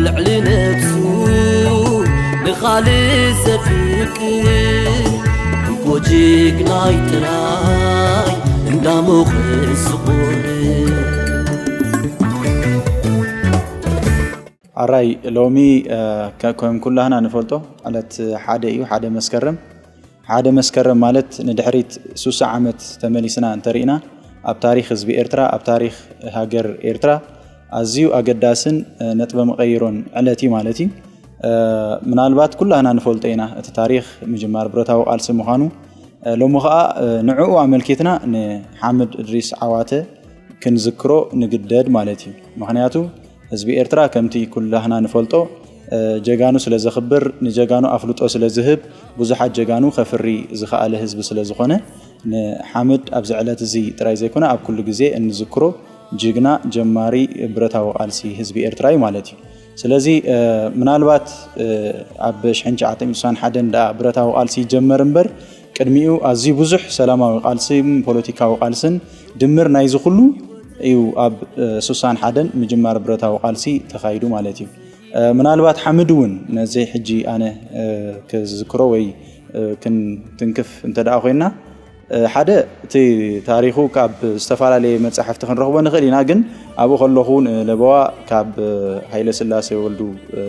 ልዕሊ ነብሱ ንኻልእ ዘፍቅር እኮ ጅግናይ ጥራይ እንዳሞኸ ዝቖርር። ኣራይ ሎሚ ከም ኩላህና ንፈልጦ ዕለት ሓደ እዩ፣ ሓደ መስከረም። ሓደ መስከረም ማለት ንድሕሪት ሱሳ ዓመት ተመሊስና እንተርኢና ኣብ ታሪክ ህዝቢ ኤርትራ፣ ኣብ ታሪክ ሃገር ኤርትራ ኣዝዩ ኣገዳስን ነጥበ መቐይሮን ዕለት እዩ ማለት እዩ። ምናልባት ኩላህና ንፈልጦ ኢና እቲ ታሪክ ምጅማር ብረታዊ ቃልሲ ምዃኑ። ሎሚ ከዓ ንዕኡ ኣመልኪትና ንሓምድ እድሪስ ዓዋተ ክንዝክሮ ንግደድ ማለት እዩ። ምክንያቱ ህዝቢ ኤርትራ ከምቲ ኩላህና ንፈልጦ ጀጋኑ ስለ ዘኽብር፣ ንጀጋኑ ኣፍልጦ ስለ ዝህብ፣ ብዙሓት ጀጋኑ ከፍሪ ዝኸኣለ ህዝቢ ስለ ዝኾነ ንሓምድ ኣብዚ ዕለት እዚ ጥራይ ዘይኮነ ኣብ ኩሉ ግዜ እንዝክሮ ጅግና ጀማሪ ብረታዊ ቃልሲ ህዝቢ ኤርትራ እዩ ማለት እዩ። ስለዚ ምናልባት ኣብ ሽሕን ትሽዓተ ሚእትን ስሳን ሓደን ደኣ ብረታዊ ቃልሲ ይጀመር እምበር ቅድሚኡ ኣዝዩ ብዙሕ ሰላማዊ ቃልስን ፖለቲካዊ ቃልስን ድምር ናይዚ ኩሉ እዩ ኣብ ስሳን ሓደን ምጅማር ብረታዊ ቃልሲ ተኻይዱ ማለት እዩ። ምናልባት ሓምድ እውን ነዚ ሕጂ ኣነ ክዝክሮ ወይ ክንትንክፍ እንተ ደኣ ኮይና ሓደ እቲ ታሪኹ ካብ ዝተፈላለየ መጻሕፍቲ ክንረኽቦ ንኽእል ኢና፣ ግን ኣብኡ ከለኹ ንለበዋ ካብ ሃይለ ስላሴ ወልዱ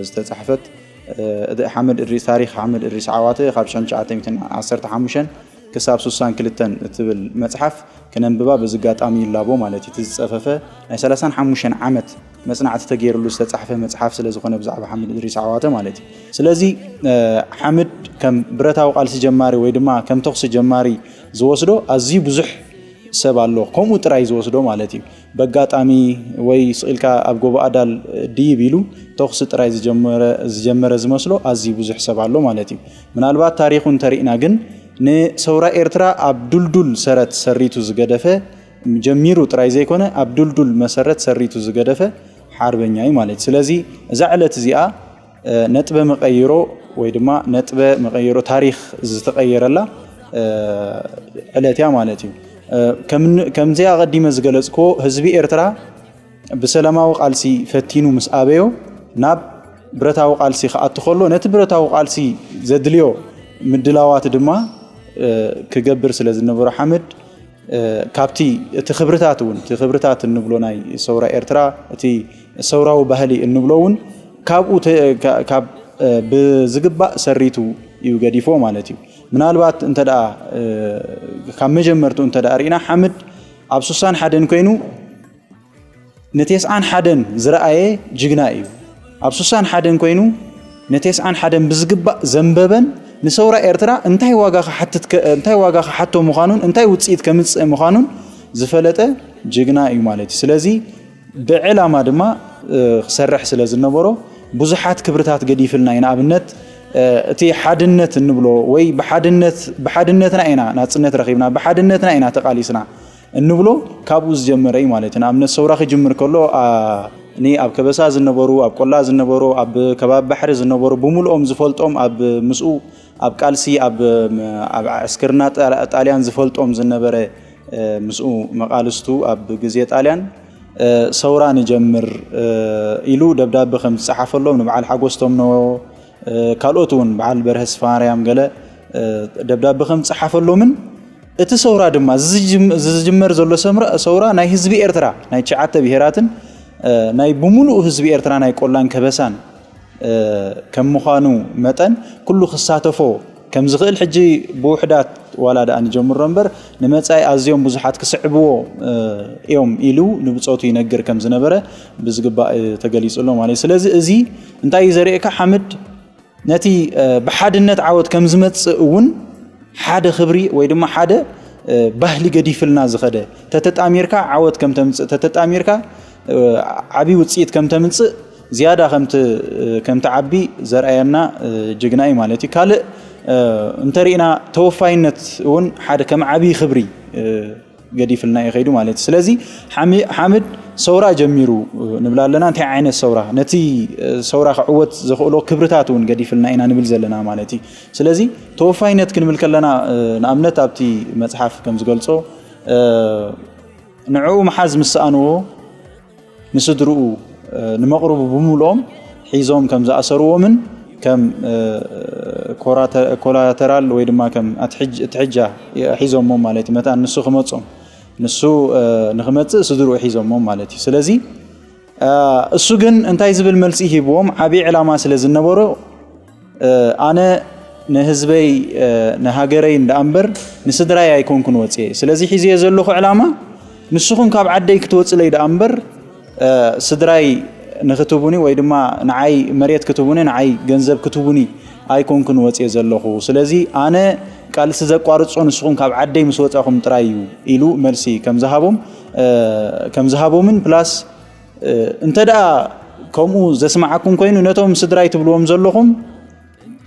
ዝተጻሕፈት እቲ ሓምድ እድሪስ ታሪክ ሓምድ እድሪስ ዓዋተ ካብ ሽሕን ትሽዓተ ሚእትን ዓሰርተ ሓሙሽተን ክሳብ ስሳን ክልተን እትብል መጽሓፍ ክነንብባ በዚ ኣጋጣሚ ይላቦ ማለት እዩ። እቲ ዝጸፈፈ ናይ ሰላሳን ሓሙሽተን ዓመት መጽናዕቲ ተገይርሉ ዝተጻሕፈ መጽሓፍ ስለ ዝኾነ ብዛዕባ ሓምድ እድሪስ ዓዋተ ማለት እዩ። ስለዚ ሓምድ ከም ብረታዊ ቃልሲ ጀማሪ ወይ ድማ ከም ተኹሲ ጀማሪ ዝወስዶ ኣዝዩ ብዙሕ ሰብ ኣሎ፣ ከምኡ ጥራይ ዝወስዶ ማለት እዩ። በጋጣሚ ወይ ስቕ ኢልካ ኣብ ጎቦ ኣዳል ድይብ ኢሉ ተኹሲ ጥራይ ዝጀመረ ዝመስሎ ኣዝዩ ብዙሕ ሰብ ኣሎ ማለት እዩ። ምናልባት ታሪኹ እንተሪእና ግን ንሰውራ ኤርትራ ኣብ ዱልዱል ሰረት ሰሪቱ ዝገደፈ፣ ጀሚሩ ጥራይ ዘይኮነ ኣብ ዱልዱል መሰረት ሰሪቱ ዝገደፈ ሓርበኛ እዩ ማለት እዩ። ስለዚ እዛ ዕለት እዚኣ ነጥበ መቐይሮ ወይ ድማ ነጥበ መቐይሮ ታሪኽ ዝተቐየረላ ዕለት እያ ማለት እዩ። ከምዚ ኣቐዲመ ዝገለጽክዎ ህዝቢ ኤርትራ ብሰላማዊ ቃልሲ ፈቲኑ ምስ ኣበዮ ናብ ብረታዊ ቃልሲ ክኣቱ ከሎ ነቲ ብረታዊ ቃልሲ ዘድልዮ ምድላዋት ድማ ክገብር ስለ ዝነበሮ ሓምድ ካብቲ እቲ ክብርታት እውን እቲ ክብርታት እንብሎ ናይ ሰውራ ኤርትራ እቲ ሰውራዊ ባህሊ እንብሎ እውን ካብኡ ካብ ብዝግባእ ሰሪቱ እዩ ገዲፎ ማለት እዩ። ምናልባት እንተ ደኣ ካብ መጀመርትኡ እንተ ደኣ ርኢና ሓምድ ኣብ ስሳን ሓደን ኮይኑ ንቴስዓን ሓደን ዝረኣየ ጅግና እዩ። ኣብ ስሳን ሓደን ኮይኑ ንቴስዓን ሓደን ብዝግባእ ዘንበበን ንሰውራ ኤርትራ እንታይ ዋጋ ክሓትት እንታይ ዋጋ ክሓቶ ምዃኑን እንታይ ውፅኢት ከምፅእ ምዃኑን ዝፈለጠ ጅግና እዩ ማለት እዩ። ስለዚ ብዕላማ ድማ ክሰርሕ ስለ ዝነበሮ ብዙሓት ክብርታት ገዲፍልና እዩ። ንኣብነት እቲ ሓድነት እንብሎ ወይ ብሓድነትና ኢና ናፅነት ረኺብና፣ ብሓድነትና ኢና ተቓሊስና እንብሎ ካብኡ ዝጀመረ እዩ ማለት እዩ። ንኣብነት ሰውራ ክጅምር ከሎ ኒ ኣብ ከበሳ ዝነበሩ፣ ኣብ ቆላ ዝነበሩ፣ ኣብ ከባቢ ባሕሪ ዝነበሩ ብምልኦም ዝፈልጦም ኣብ ምስኡ ኣብ ቃልሲ ኣብ ዕስክርና ጣልያን ዝፈልጦም ዝነበረ ምስኡ መቓልስቱ ኣብ ግዜ ጣልያን ሰውራ ንጀምር ኢሉ ደብዳበ ከም ዝጸሓፈሎም ንበዓል ሓጎስ ተምኖ ካልኦት እውን በዓል በርሀ ስፋርያም ገለ ደብዳበ ከም ዝጸሓፈሎምን እቲ ሰውራ ድማ ዝጅመር ዘሎ ሰውራ ናይ ህዝቢ ኤርትራ ናይ ትሽዓተ ብሄራትን ናይ ብምሉእ ህዝቢ ኤርትራ ናይ ቆላን ከበሳን ከም ምዃኑ መጠን ኩሉ ክሳተፎ ከም ዝኽእል ሕጂ ብውሕዳት ዋላ ደኣ ንጀምሮ እምበር ንመጻኢ ኣዝዮም ብዙሓት ክስዕብዎ እዮም ኢሉ ንብጾቱ ይነግር ከም ዝነበረ ብዝግባእ ተገሊጹ ኣሎ ማለት እዩ። ስለዚ እዚ እንታይ እዩ ዘርእየካ? ሓምድ ነቲ ብሓድነት ዓወት ከም ዝመጽእ እውን ሓደ ክብሪ ወይ ድማ ሓደ ባህሊ ገዲፍልና ዝኸደ ተተጣሚርካ ዓወት ከም ተምጽእ ተተጣሚርካ ዓብዪ ውፅኢት ከም ተምፅእ ዝያዳ ከም ትዓቢ ዘርኣየና ጅግና እዩ ማለት እዩ። ካልእ እንተሪእና ተወፋይነት እውን ሓደ ከም ዓብዪ ክብሪ ገዲፍልና እዩ ከይዱ ማለት እዩ። ስለዚ ሓምድ ሰውራ ጀሚሩ ንብል ኣለና። እንታይ ዓይነት ሰውራ? ነቲ ሰውራ ክዕወት ዘኽእሎ ክብርታት እውን ገዲፍልና ኢና ንብል ዘለና ማለት እዩ። ስለዚ ተወፋይነት ክንብል ከለና ንኣብነት ኣብቲ መፅሓፍ ከም ዝገልፆ ንዕኡ ምሓዝ ምስ ሰኣንዎ ንስድርኡ ንመቕርቡ ብምልኦም ሒዞም ከም ዝኣሰርዎምን ከም ኮላተራል ወይ ድማ ከም ኣትሕጃ ሒዞሞ ማለት እዩ። መታን ንሱ ክመጾም ንሱ ንክመጽእ ስድርኡ ሒዞሞ ማለት እዩ። ስለዚ እሱ ግን እንታይ ዝብል መልሲ ሂብዎም? ዓብዪ ዕላማ ስለ ዝነበሮ ኣነ ንህዝበይ ንሃገረይ እንዳ እምበር ንስድራይ ኣይኮንኩን ወፅየ። ስለዚ ሒዝየ ዘለኹ ዕላማ ንስኹም ካብ ዓደይ ክትወፅለይ ደኣ እምበር ስድራይ ንክትቡኒ ወይ ድማ ንዓይ መሬት ክትቡኒ ንዓይ ገንዘብ ክትቡኒ ኣይኮንኩን ወፅየ ዘለኹ። ስለዚ ኣነ ቃልሲ ዘቋርጾ ንስኹም ካብ ዓደይ ምስ ወፃኹም ጥራይ እዩ ኢሉ መልሲ ከም ዝሃቦም ከም ዝሃቦምን ፕላስ እንተ ደኣ ከምኡ ዘስማዓኩም ኮይኑ ነቶም ስድራይ ትብልዎም ዘለኹም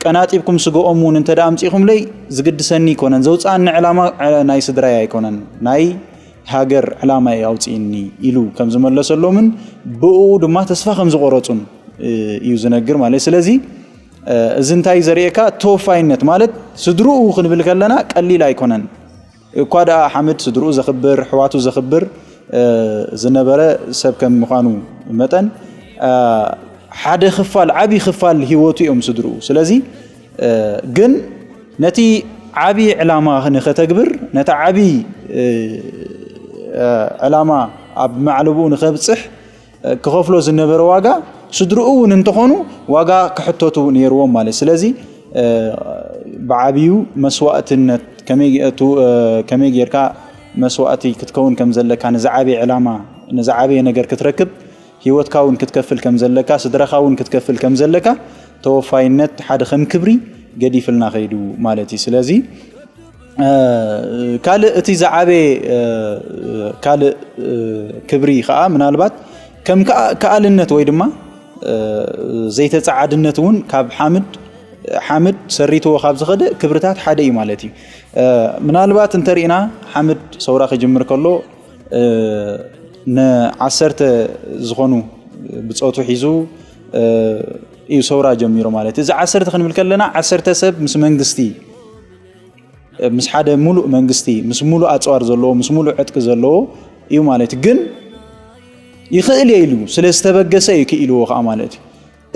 ቀናጢብኩም ስገኦም እውን እንተ ደኣ ኣምጺኹምለይ ዝግድሰኒ ኣይኮነን፣ ዘውፅኣኒ ዕላማ ናይ ስድራይ ኣይኮነን፣ ናይ ሃገር ዕላማ እዩ ኣውፅእኒ ኢሉ ከም ዝመለሰሎምን ብኡ ድማ ተስፋ ከም ዝቆረጹን እዩ ዝነግር ማለት። ስለዚ እዚ እንታይ ዘርእየካ? ተወፋይነት ማለት ስድርኡ ክንብል ከለና ቀሊል ኣይኮነን። እኳ ደኣ ሓምድ ስድርኡ ዘኽብር፣ ኣሕዋቱ ዘኽብር ዝነበረ ሰብ ከም ምዃኑ መጠን ሓደ ክፋል ዓቢ ክፋል ህይወቱ እዮም ስድርኡ። ስለዚ ግን ነቲ ዓቢ ዕላማ ንኸተግብር ነቲ ዓቢ ዕላማ ኣብ ማዕለብኡ ንኸብጽሕ ክኸፍሎ ዝነበረ ዋጋ ስድርኡ እውን እንተኾኑ ዋጋ ክሕተቱ ነይርዎም ማለት። ስለዚ ብዓብዩ መስዋእትነት ከመይ ጌርካ መስዋእቲ ክትከውን ከም ዘለካ ንዝዓበየ ዕላማ ንዝዓበየ ነገር ክትረክብ ህይወትካ እውን ክትከፍል ከም ዘለካ ስድራኻ እውን ክትከፍል ከም ዘለካ ተወፋይነት ሓደ ከም ክብሪ ገዲፍልና ከይዱ ማለት እዩ። ስለዚ ካልእ እቲ ዝዓበየ ካልእ ክብሪ ከዓ ምናልባት ከም ከኣልነት ወይ ድማ ዘይተፀዓድነት እውን ካብ ሓምድ ሓምድ ሰሪትዎ ካብ ዝኸደ ክብርታት ሓደ እዩ ማለት እዩ። ምናልባት እንተሪእና ሓምድ ሰውራ ክጅምር ከሎ ንዓሰርተ ዝኾኑ ብፆቱ ሒዙ እዩ ሰውራ ጀሚሩ ማለት እዩ። እዚ ዓሰርተ ክንብል ከለና ዓሰርተ ሰብ ምስ መንግስቲ ምስ ሓደ ሙሉእ መንግስቲ ምስ ሙሉእ ኣፅዋር ዘለዎ ምስ ሙሉእ ዕጥቂ ዘለዎ እዩ ማለት እዩ። ግን ይኽእል እየ ኢሉ ስለ ዝተበገሰ እዩ ክኢልዎ ከዓ ማለት እዩ።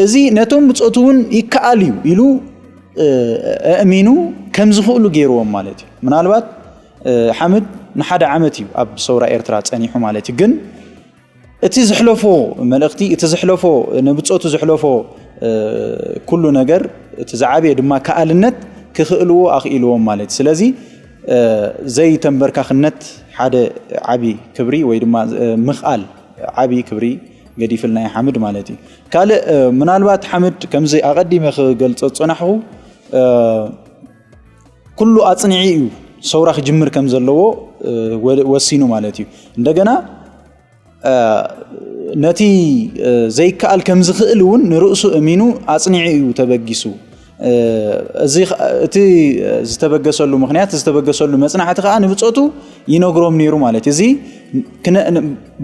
እዚ ነቶም ብፆቱ እውን ይከኣል እዩ ኢሉ ኣእሚኑ ከም ዝኽእሉ ገይርዎም ማለት እዩ። ምናልባት ሓምድ ንሓደ ዓመት እዩ ኣብ ሰውራ ኤርትራ ፀኒሑ ማለት እዩ። ግን እቲ ዝሕለፎ መልእኽቲ እቲ ዝሕለፎ ንብፆቱ ዝሕለፎ ኩሉ ነገር እቲ ዝዓበየ ድማ ከኣልነት ክኽእልዎ ኣኽኢልዎም ማለት እዩ። ስለዚ ዘይተንበርካኽነት ሓደ ዓቢ ክብሪ ወይ ድማ ምኽኣል ዓቢ ክብሪ ገዲፍልና እዩ ሓምድ ማለት እዩ። ካልእ ምናልባት ሓምድ ከምዚ ኣቐዲመ ክገልጾ ዝጸናሕኹ ኩሉ ኣጽኒዒ እዩ ሰውራ ክጅምር ከም ዘለዎ ወሲኑ ማለት እዩ። እንደገና ነቲ ዘይከኣል ከም ዝኽእል እውን ንርእሱ እሚኑ ኣጽኒዑ እዩ ተበጊሱ። እዚ እቲ ዝተበገሰሉ ምኽንያት ዝተበገሰሉ መጽናዕቲ ከዓ ንብጾቱ ይነግሮም ነይሩ ማለት እዩ። እዚ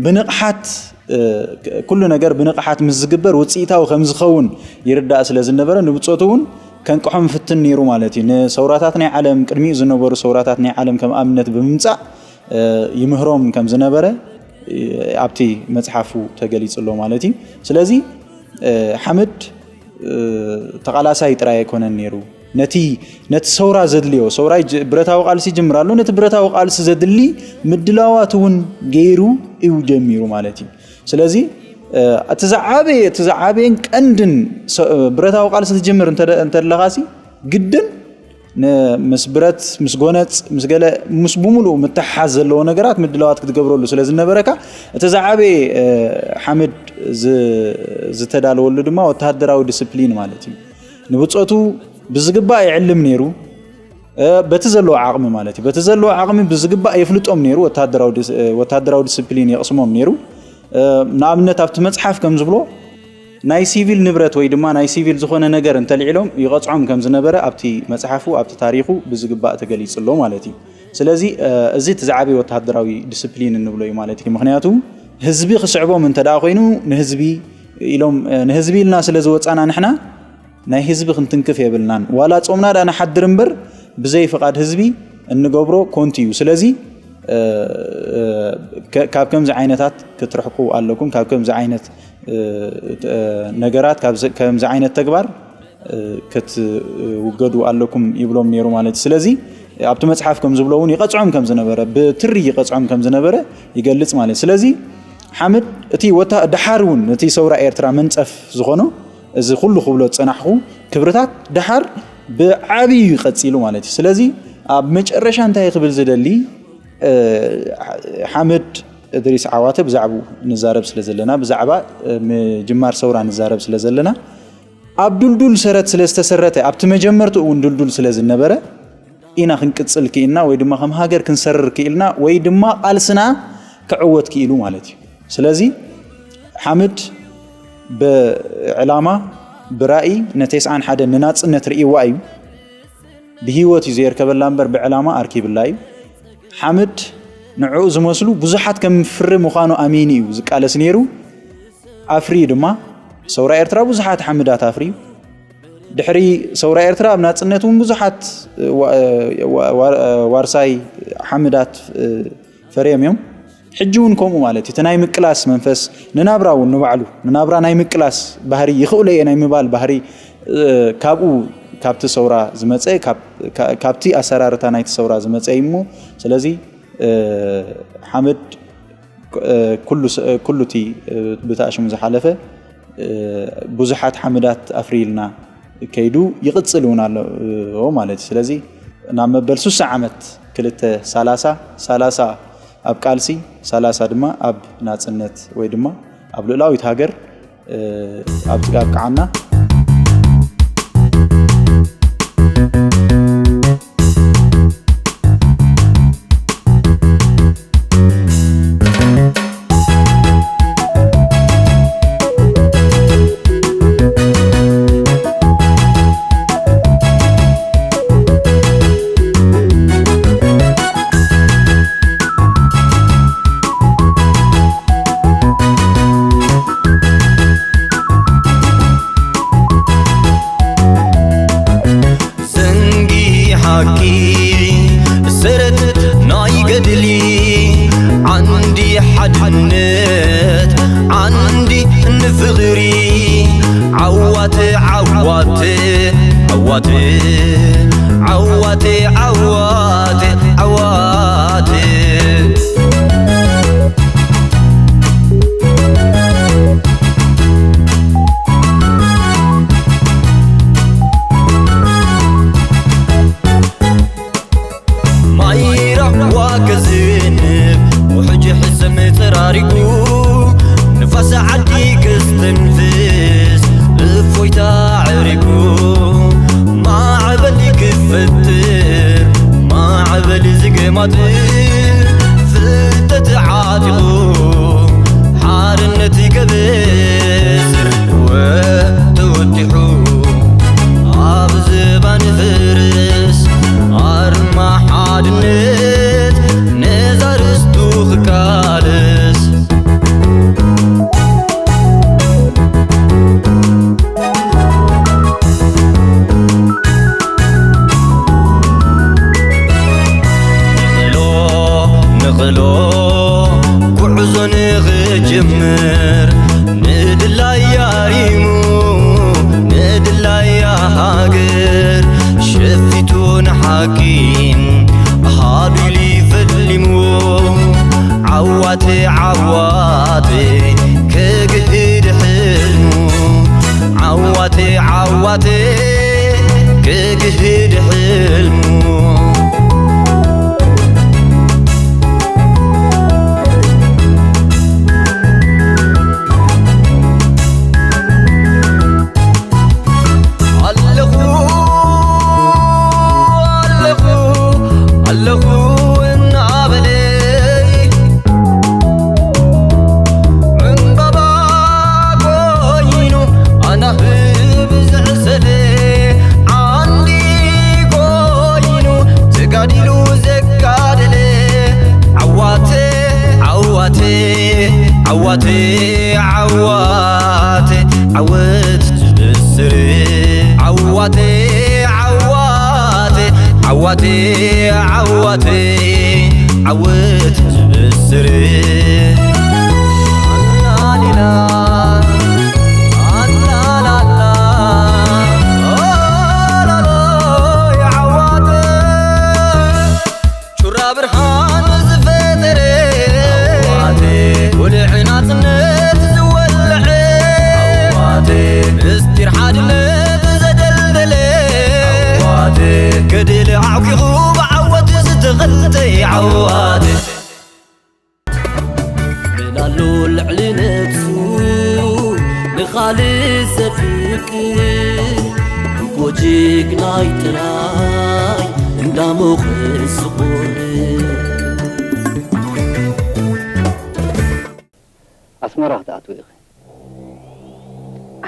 ብንቕሓት ኩሉ ነገር ብንቕሓት ምስ ዝግበር ውፅኢታዊ ከም ዝኸውን ይርዳእ ስለ ዝነበረ ንብጾቱ እውን ከንቅሖም ፍትን ነይሩ ማለት እዩ። ንሰውራታት ናይ ዓለም ቅድሚኡ ዝነበሩ ሰውራታት ናይ ዓለም ከም ኣብነት ብምምፃእ ይምህሮም ከም ዝነበረ ኣብቲ መፅሓፉ ተገሊፁ ኣሎ ማለት እዩ። ስለዚ ሓምድ ተቓላሳይ ጥራይ ኣይኮነን ነይሩ። ነቲ ነቲ ሰውራ ዘድልዮ ሰውራ ብረታዊ ቃልሲ ይጅምር ኣሎ። ነቲ ብረታዊ ቃልሲ ዘድሊ ምድላዋት እውን ገይሩ እዩ ጀሚሩ ማለት እዩ። ስለዚ እቲ ዝዓበየ እቲ ዝዓበየን ቀንድን ብረታዊ ቃልሲ ትጅምር እንተለኻሲ ግድን ምስ ብረት ምስ ጎነፅ ምስ ገለ ምስ ብምሉኡ ምትሓዝ ዘለዎ ነገራት ምድላዋት ክትገብረሉ ስለ ዝነበረካ እቲ ዝዓበየ ሓምድ ዝተዳለወሉ ድማ ወተሃደራዊ ዲስፕሊን ማለት እዩ። ንብፆቱ ብዝግባእ ይዕልም ነይሩ። በቲ ዘለዎ ዓቕሚ ማለት እዩ። በቲ ዘለዎ ዓቕሚ ብዝግባእ የፍልጦም ነይሩ። ወተሃደራዊ ዲስፕሊን የቕስሞም ነይሩ። ንኣብነት ኣብቲ መፅሓፍ ከም ዝብሎ ናይ ሲቪል ንብረት ወይ ድማ ናይ ሲቪል ዝኾነ ነገር እንተልዒሎም ይቐፅዖም ከም ዝነበረ ኣብቲ መፅሓፉ ኣብቲ ታሪኹ ብዝግባእ ተገሊፁ ኣሎ ማለት እዩ። ስለዚ እዚ እቲ ዝዓበየ ወተሃደራዊ ዲስፕሊን እንብሎ እዩ ማለት እዩ። ምክንያቱ ህዝቢ ክስዕቦም እንተ ደኣ ኮይኑ ንህዝቢ ኢሎም ንህዝቢ ኢልና ስለ ዝወፃና ንሕና ናይ ህዝቢ ክንትንክፍ የብልናን። ዋላ ጾምና ዳ ንሓድር እምበር ብዘይ ፍቓድ ህዝቢ እንገብሮ ኮንቲ እዩ። ስለዚ ካብ ከምዚ ዓይነታት ክትርሕቁ ኣለኩም፣ ካብ ከምዚ ዓይነት ነገራት፣ ከምዚ ዓይነት ተግባር ክትውገዱ ኣለኩም ይብሎም ነይሩ ማለት እዩ። ስለዚ ኣብቲ መፅሓፍ ከም ዝብሎ እውን ይቐፅዖም ከም ዝነበረ፣ ብትሪ ይቐፅዖም ከም ዝነበረ ይገልፅ ማለት እዩ። ስለዚ ሓምድ እቲ ወታ ደሓር እውን እቲ ሰውራ ኤርትራ መንፀፍ ዝኾኖ፣ እዚ ኩሉ ክብሎ ዝፀናሕኩ ክብርታት ደሓር ብዓብዩ ይቐፂሉ ማለት እዩ። ስለዚ ኣብ መጨረሻ እንታይ ክብል ዝደሊ፣ ሓምድ እድሪስ ዓዋተ ብዛዕባኡ ንዛረብ ስለ ዘለና፣ ብዛዕባ ምጅማር ሰውራ ንዛረብ ስለ ዘለና፣ ኣብ ድልዱል ሰረት ስለ ዝተሰረተ፣ ኣብቲ መጀመርትኡ እውን ድልዱል ስለ ዝነበረ ኢና ክንቅጽል ክኢልና፣ ወይ ድማ ከም ሃገር ክንሰርር ክኢልና፣ ወይ ድማ ቃልስና ክዕወት ክኢሉ ማለት እዩ። ስለዚ ሓምድ ብዕላማ፣ ብራእይ፣ ን ተስዓን ሓደን ንናጽነት ርእይዋ እዩ። ብህይወት እዩ ዘየርከበላ እምበር ብዕላማ ኣርኪብላ እዩ። ሓምድ ንዕኡ ዝመስሉ ብዙሓት ከም ፍሪ ምዃኑ ኣሚኑ እዩ ዝቃለስ ነይሩ። ኣፍርዩ ድማ። ሰውራ ኤርትራ ብዙሓት ሓምዳት ኣፍርዩ። ድሕሪ ሰውራ ኤርትራ ኣብ ናጽነት እውን ብዙሓት ዋ-፣ ዋ-፣ ዋ-፣ ዋርሳይ ሓምዳት ፈርዮም እዮም። ሕጂ እውን ከምኡ ማለት እዩ። እቲ ናይ ምቅላስ መንፈስ ንናብራ እውን ንባዕሉ፣ ንናብራ ናይ ምቅላስ ባህሪ፣ ይኽእሎ እየ ናይ ምባል ባህሪ፣ እ፣ ካብኡ፣ ካብቲ ሰውራ ዝመጸ፣ ካብ-፣ ካ-፣ ካብቲ ኣሰራርታ ናይቲ ሰውራ ዝመጸ እዩ እሞ፣ ስለዚ፣ እ፣ ሓመድ፣ እ፣ ኩሉ ስ-፣ ኩሉ እቲ፣ እ፣ ብታ ሽሙ ዝሓለፈ፣ እ፣ ብዙሓት ሓመዳት ኣፍርይልና ከይዱ ይቕጽል እውን ኣሎ ማለት እዩ። ስለዚ ናብ መበል ስሳ ዓመት ክልተ ሰላሳ፣ ሰላሳ ኣብ ቃልሲ፣ ሰላሳ ድማ ኣብ ናጽነት ወይ ድማ ኣብ ልኡላዊት ሃገር፣ እ፣ ኣብ፣ ኣብቅዓና። ዘንጊሓኪ ሰረት ናይ ገድሊ፣ ዓንዲ ሓድነት፣ ዓንዲ ንፍቕሪ። ዓዋተ፣ ዓዋተ፣ ዓዋተ፣ ዓዋተ፣ ዓዋተ፣ ዓዋተ። ማይ ራህዋ ከዝንብ፣ ውሕጅ ሕሰም ተራሪጉ፣ ንፋስ ዓዲ ከስተንፍስ፣ እፎይታ ኣዕሪጉ። ማዕበል ክፈጥር፣ ማዕበል ዝገማጥር፣ ፍልጠት ዓጢቑ፣ ሓርነት ይከብስር። ወተወጢሑ ኣብ ዝባን ፈርስ፣ ኣርማ ሓድነት ነዛ ርስቱ ክቃለስ። ንኽእሎ፣ ንኽእሎ ጉዕዞ ንኽጅምር፣ ንድላያ ሪሙ፣ ንድላያ ሃገር ሸፊቱ ንሓቂ ሃሉ ኢሉ ፈሊሙ። ዓዋተ፣ ዓዋተ፣ ክግህድ ሕልሙ። ዓዋተ፣ ዓዋተ፣ ክግህድ ሕልሙ። ኣለኹ፣ ኣለኹ፣ ኣለኹ እናበለ፣ ዕምባባ ኮይኑ ኣናህብ ዘዕሰለ፣ ዓንዲ ኮይኑ ተጋዲሉ ዘጋደለ፣ ዓዋተ፣ ዓዋተ፣ ዓዋተ፣ ዓዋተ፣ ዓወት ትብስር። ዓዋተ፣ ዓዋተ፣ ዓዋተ፣ ዓዋተ፣ ዓወት ትብስር። ኣላሊላ ብርሃን ዝፈጠረ ኣዋቴ፣ ውልዕ ናጽነት ዝወልዐ ኣዋቴ፣ ምስጢር ሓድነት ዘደልደለ ኣዋቴ፣ ገድሊ ዓኺኹ ብዓወት ዝተኸልተ ኣዋቴ። መን ኣሎ ልዕሊ ነብሱ ንኻልእ ዘፍቅር፣ እኮ ጅግናይ ጥራይ እንዳሞኸስ ዝኾነ። ኣስመራ ክትኣትዊ ኢኺ።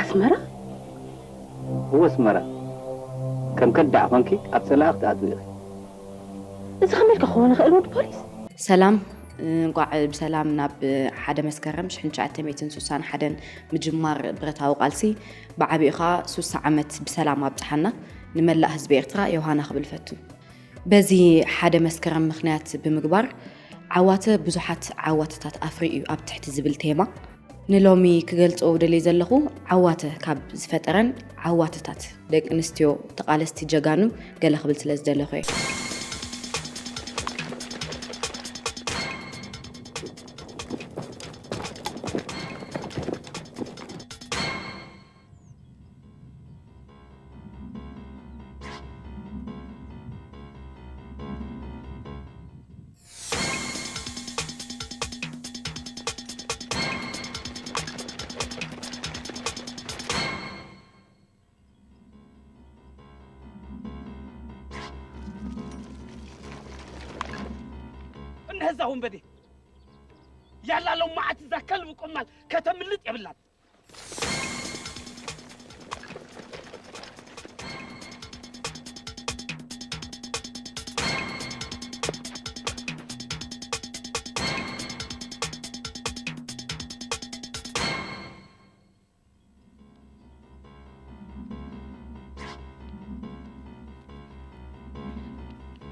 ኣስመራ? እወ፣ ኣስመራ። ከም ከዳዕ ኾንኪ ኣብ ጸላኢ ክትኣትዊ ኢኺ። እዚ ከመይ ኢልካ ክኸውን ይኽእል፣ ወዲ ፖሊስ? ሰላም፣ እንቋዕ ብሰላም ናብ ሓደ መስከረም ሽሕን ትሽዓተ ሚእትን ስሳን ሓደን ምጅማር ብረታዊ ቃልሲ፣ ብዓቢኡ ኸኣ ሱሳ ዓመት ብሰላም ኣብጽሓና። ንመላእ ህዝቢ ኤርትራ ዮሃና ክብል እፈቱ። በዚ ሓደ መስከረም ምኽንያት ብምግባር፣ ዓዋተ ብዙሓት ዓዋተታት ኣፍርዩ እዩ ኣብ ትሕቲ ዝብል ቴማ፣ ንሎሚ ክገልጾ ደልየ ዘለኹ፣ ዓዋተ ካብ ዝፈጠረን ዓዋተታት ደቂ ኣንስትዮ ተቓለስቲ ጀጋኑ ገለ ክብል ስለ ዝደለኹ እየ። እነዛ ወንበዴ ያላ ሎማዓት እዛ ከልቢ ቆማል ከተምልጥ የብላን።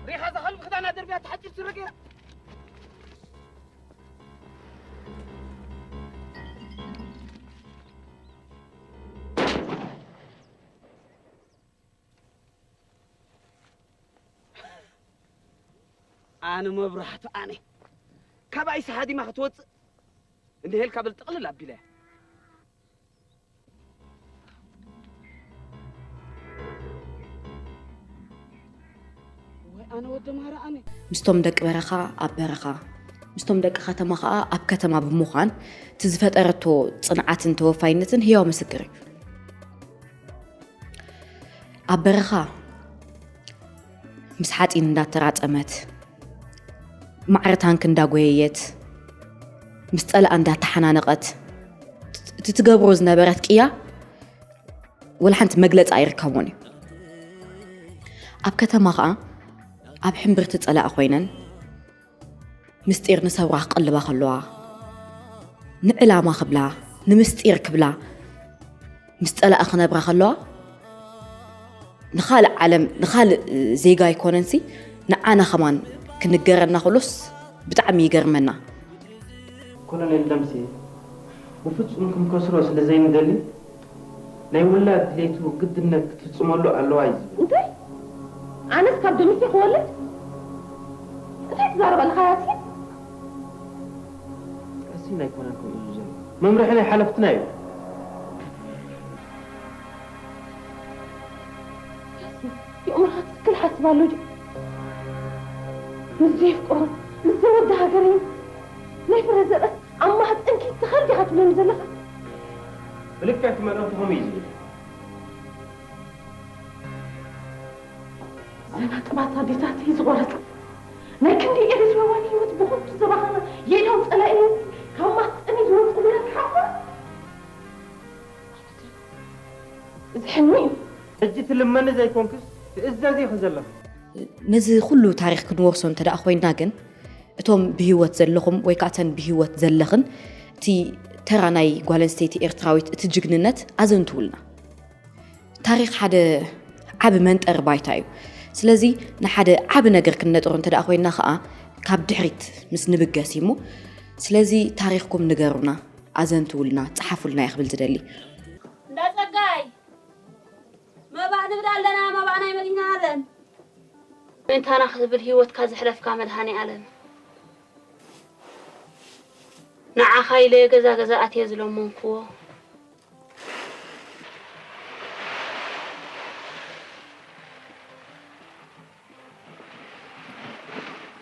ሪኻ እዛ ኸልቢ ክዳና ደርብያ ተሓጺር ስረ ገይራ። ኣነ መብራህቱ ኣነ። ካባይስ ሃዲማ ክትወጽእ እንድሄልካ ብል ጥቕልል ኣቢለ። ወይ ኣነ ወደ ማራ ኣነ። ምስቶም ደቂ በረኻ ኣብ በረኻ፣ ምስቶም ደቂ ከተማ ኸኣ ኣብ ከተማ ብምዃን፣ እቲ ዝፈጠረቶ ጽንዓትን ተወፋይነትን ህያው ምስክር እዩ። ኣብ በረኻ ምስ ሓጺን እንዳተራጸመት፣ ማዕረ ታንክ እንዳጎየየት፣ ምስ ጸላኣ እንዳተሓናነቐት፣ እቲ ትገብሮ ዝነበረት ቅያ ወላ ሓንቲ መግለጺ ኣይርከቦን እዩ። ኣብ ከተማ ኸኣ ኣብ ሕምብርቲ ጸላኢ ኮይነን፣ ምስጢር ንሰውራ ክቕልባ ከለዋ፣ ንዕላማ ክብላ፣ ንምስጢር ክብላ፣ ምስ ጸላኢ ክነብራ ከለዋ፣ ንኻልእ ዓለም፣ ንኻልእ ዜጋ ኣይኮነንሲ፣ ንዓና ከማን ክንገረና ከሎስ ብጣዕሚ ይገርመና። ኮሎኔል ደምሴ፣ ብፍጹም ክንከስሮ ስለ ዘይንደሊ፣ ናይ ውላድ ድሌቱ ግድነት ክትፍጽመሉ ኣለዋ እዩ ዝብል። እንታይ? ኣነስ ካብ ደምሴ ክወልድ? እንታይ ትዛረብ ኣለኻ ያሲን? ያሲን ኣይኮነን ከምኡ ዝብል ዘሎ። መምርሒ ናይ ሓለፍትና እዩ። ያሲን፣ የእምሮኻ ትክክል ሓስብ ኣሎ ድዩ? ምስ ዘየፍቅሮ፣ ምስ ዘይወዲ ሃገረይ፣ ናይ ፍረ ዘርእስ ኣብ ማህፀንኪ ይትኸል ዲኻ ትብለኒ ዘለኻ? ብልክዕ እቲ መልእኽቲ ከምኡ እዩ ዝብል። ዘናጥባት ኣዴታተይ ዝቖረጸ፣ ናይ ክንዲ ኤርትራውያን ህይወት ብኸንቱ ዘባኸነ የእዳው ጸላኢ፣ ካብ ማህፀነይ ዝወፅኡ ብለን ሓፍራ። እዚ ሕልሚ እዩ። ሕጂ ትልመኒ ዘይኮንክስ ትእዘዚ ኢኺ ዘለኺ። ነዚ ኩሉ ታሪኽ ክንወርሶ እንተ ደኣ ኮይንና ግን፣ እቶም ብህይወት ዘለኹም ወይ ከኣ እተን ብህይወት ዘለኽን፣ እቲ ተራ ናይ ጓል ኣንስተይቲ ኤርትራዊት፣ እቲ ጅግንነት ኣዘንትውልና። ታሪኽ ሓደ ዓቢ መንጠሪ ባይታ እዩ። ስለዚ ንሓደ ዓቢ ነገር ክንነጥሮ እንተ ደኣ ኮይንና ከኣ ካብ ድሕሪት ምስ ንብገስ እዩ እሞ፣ ስለዚ ታሪኽኩም ንገሩና፣ ኣዘንትውልና፣ ጸሓፉልና እየ ክብል ዝደሊ። እንዳ ጸጋይ፣ መባእ ንብል ኣለና፣ መባእ ናይ መዲና ኣለን። ምእንታና ክትብል ህይወትካ ዘሕለፍካ መድሃኔ ኣለም፣ ንዓኻ ኢለ ገዛ ገዛ ኣትየ ዝለመንክዎ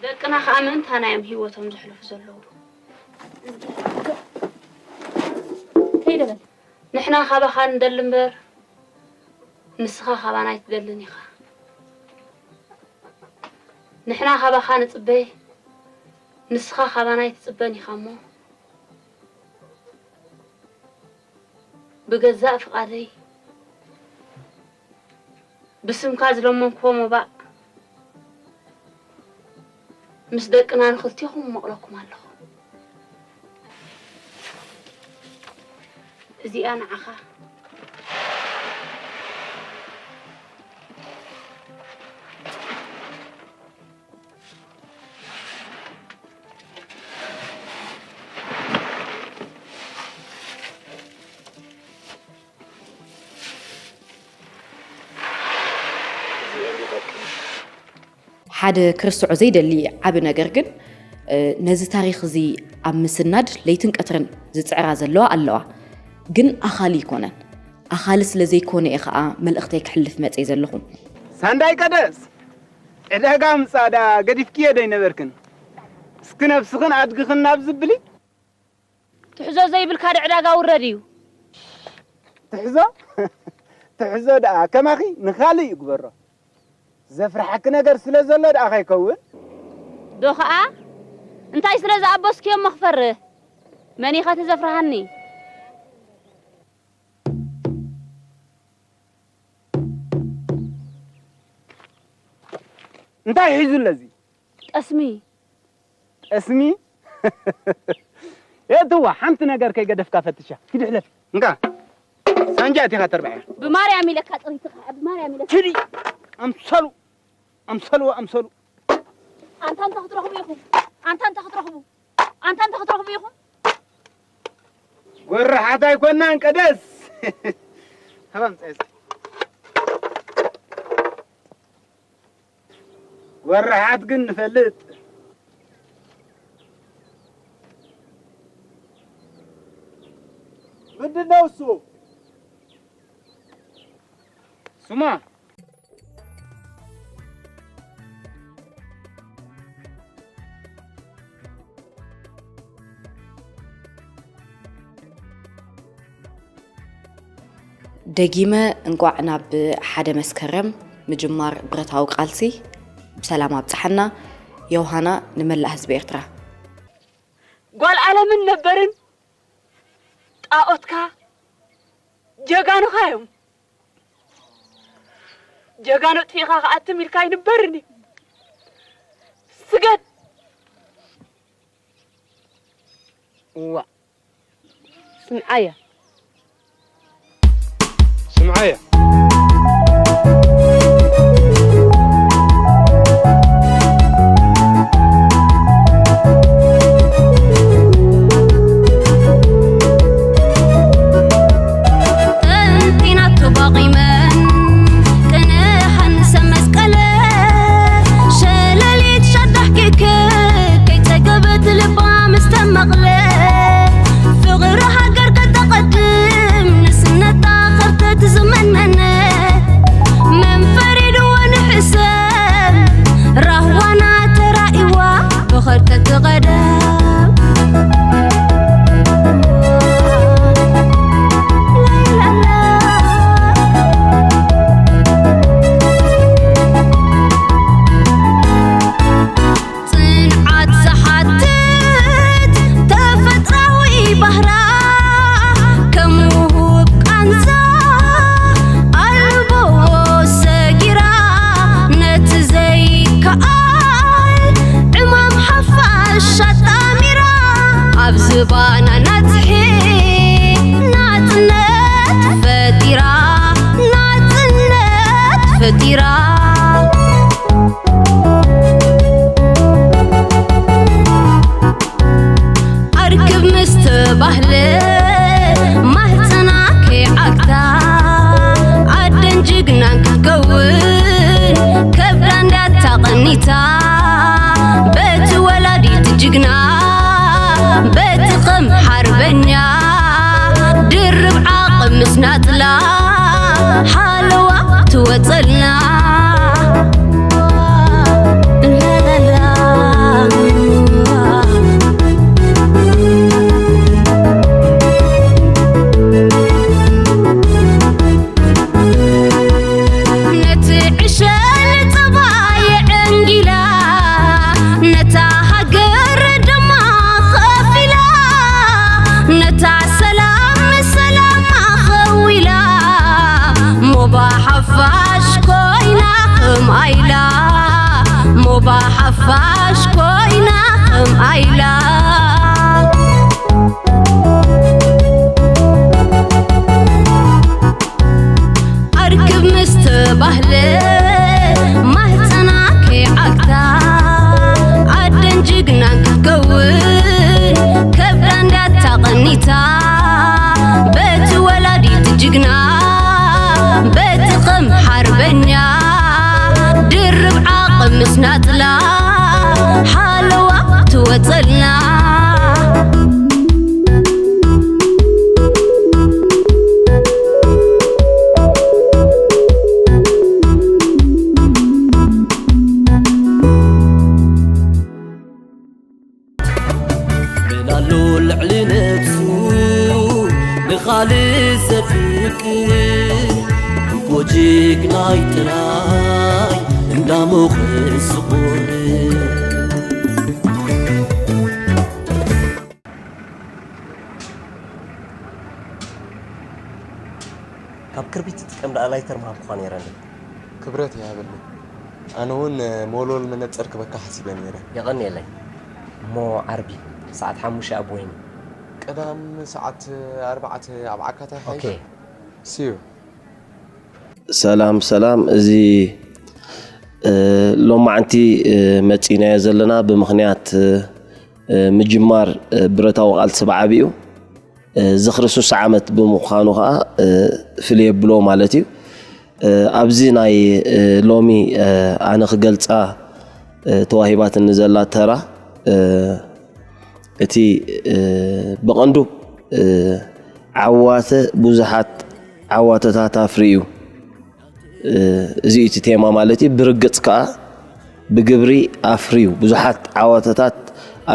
ደቅና ከኣ ምእንታና እዮም ህይወቶም ዘሕልፉ ዘለዉ። ከይደ በል። ንሕና ካባኻ ንደሊ እምበር፣ ንስኻ ካባና ኣይትደልን ኢኻ። ንሕና ካባኻ ንጽበ፣ ንስኻ ካባና ኣይትጽበን ኢኻ እሞ፣ ብገዛእ ፍቓደይ ብስምካ ዝለመንክዎ መባእ ምስ ደቅና ንኽልቴኹም እመቕለኩም ኣለኹ። እዚኣ ንዓኻ። ሓደ ክርስዖ ዘይደሊ ዓቢ ነገር ግን፣ እ፣ ነዚ ታሪኽ እዚ ኣብ ምስናድ ለይትን ቀትርን ዝጽዕራ ዘለዋ ኣለዋ። ግን ኣኻሊ ኣይኮነን። ኣኻሊ ስለ ዘይኮነ እየ ኸኣ መልእኽተይ ክሕልፍ መጽየ ዘለኹ። ሳንዳይ ቀደስ፣ ዕዳጋ ምጻዳ ገዲፍክዮ ዶ ኣይነበርክን? እስኪ ነብስኽን ኣድግኽን ናብ ዝብሊ። ትሕዞ ዘይብልካ ዶ ዕዳጋ ውረድ እዩ። ትሕዞ ትሕዞ ደኣ ከማኺ ንኻልእ ይግበሮ። ዘፍርሓኪ ነገር ስለ ዘሎ ደኣ ከይከውን። ዶ ኸኣ እንታይ ስለ ዝኣበስክዮ እሞ ክፈርህ? መን ኢኻ እቲ ዘፍርሃኒ? እንታይ ሒዙ ኣለዚ? ጠስሚ። ጠስሚ? የእትዋ ሓንቲ ነገር ከይገደፍካ ፈትሻ። ኪዲ ሕለፍ። እንካ ሳንጃ እቲኻ ተርባሕ። ብማርያም ኢለካ ጥሪትኻ ብማርያም ኢለካ። ኪዲ ኣምሰሉ ኣምሰሉ ኣምሰሉ። ኣንታ እንተ ክትረኽቡ ኢኹም ኣንታ እንተ ክትረኽቡ ኣንታ እንተ ክትረኽቡ ኢኹም። ጎረሓት ኣይኮናን ቀደስ። ሃባም ጸስ ወረሓት ግን ንፈልጥ። ምንድን ነው እሱ? ስማ። ደጊመ እንቋዕ ናብ ሓደ መስከረም ምጅማር ብረታዊ ቃልሲ ብሰላም ኣብጽሓና። ዮሃና ንመላእ ህዝቢ ኤርትራ። ጓል ኣለምን ነበርን ጣኦትካ ጀጋኑኻ እዮም። ጀጋኑ ጥፊእኻ ክኣትም ኢልካ ኣይንበርን እዩ። ስገድ። እዋእ ስምዓያ ስምዓያ። ጠንጢናቶ ባቒመን ቅንሓን ሰብ መስቀለ ሸለሊት ሸዳሕ ኪክ ከይጸገበት ልባ ምስ ተመቕለ ፍቕሪ ሃገር ከተቐድም ንስነታ ኸርተት ዝመነነ መን ፈሪድዎ ንሕሰብ ራህዋና ተራእይዋ ብኸርተት ቀደም ጽንዓት ዝሓትት ተፈጥራዊ ባህራ ከም ውሁብ ቃንዛ ኣልቦ ሰጊራ ነቲ ዘይከኣል ዕማም ሓፋሽ ኣጣሚራ ኣብ ዝባና ናጽሒ ናጽነት ፈጢራ ናጽነት ፈጢራ ኣርክብ ምስ ተባህለ ማህፀና ከይዓግታ ኣደን ጅግናን ክትከውን ከብዳ እንዳታቐና ናጽላ ሓለዋ ትወጸልና። ላላላ። ነቲ ዕሸል ጸባ የዕንጊላ፣ ነታ ሃገር ደማ ኸፊላ፣ ነታ ሰላም ሰላማ ኸዊላ፣ ሞባ ሓፋሽ ኮይና ኸም ኣይላ፣ ሞባ ሓፋሽ ኮይና ኸም ኣይላ። ኣርክብ ምስ ተባህለ ማህፀና ከይዓግታ ኣደን ጅግናን ክትከውን ከብዳ እንዳታ ቀኒታ በቲ ወላዲት ጅግና በቲ ኸም ሓርበኛ ድርብ ዓቕም ምስ ናፅላ ሓለዋ ትወፀልና። መን ኣሎ ልዕሊ ነብሱ ንኻልእ ዘፍቅር? እኮ ጅግናይ ጥራይ እንዳሞኸ ዝቖርር። ካብ ክርቢት ትጥቀም ደኣ ላይተር ምሃብኩኻ ነይረኒ። ክብረት ይሃበለይ። ኣነ እውን ሞልወል መነጸር ክበካ ሓሲበ ነይረ። የቐንየለይ። እሞ ዓርቢ ሰዓት ሓሙሽተ ኣብ ወይኒ። ቀዳም ሰዓት ኣርባዕተ ኣብ ዓካታይ ሓይሽ። ኦኬ። ሲዩ። ሰላም፣ ሰላም። እዚ፣ እ፣ ሎማዕንቲ፣ እ፣ መጺናዮ ዘለና ብምኽንያት፣ እ፣ ምጅማር፣ እ፣ ብረታዊ ቃልሲ ብዓቢኡ፣ እ፣ ዝኽሪ ሱሳ ዓመት ብምዃኑ ኸኣ፣ እ፣ ፍልይ የብሎ ማለት እዩ። እ፣ ኣብዚ ናይ፣ እ፣ ሎሚ፣ እ፣ ኣነ ክገልጻ፣ እ፣ ተዋሂባትኒ ዘላ ተራ፣ እ፣ እቲ፣ እ፣ ብቐንዱ፣ እ፣ ዓዋተ ብዙሓት ዓዋተታት ኣፍርዩ። እ፣ እዚ እዩ እቲ ቴማ ማለት እዩ። ብርግጽ ከኣ ብግብሪ ኣፍርዩ። ብዙሓት ዓዋተታት፣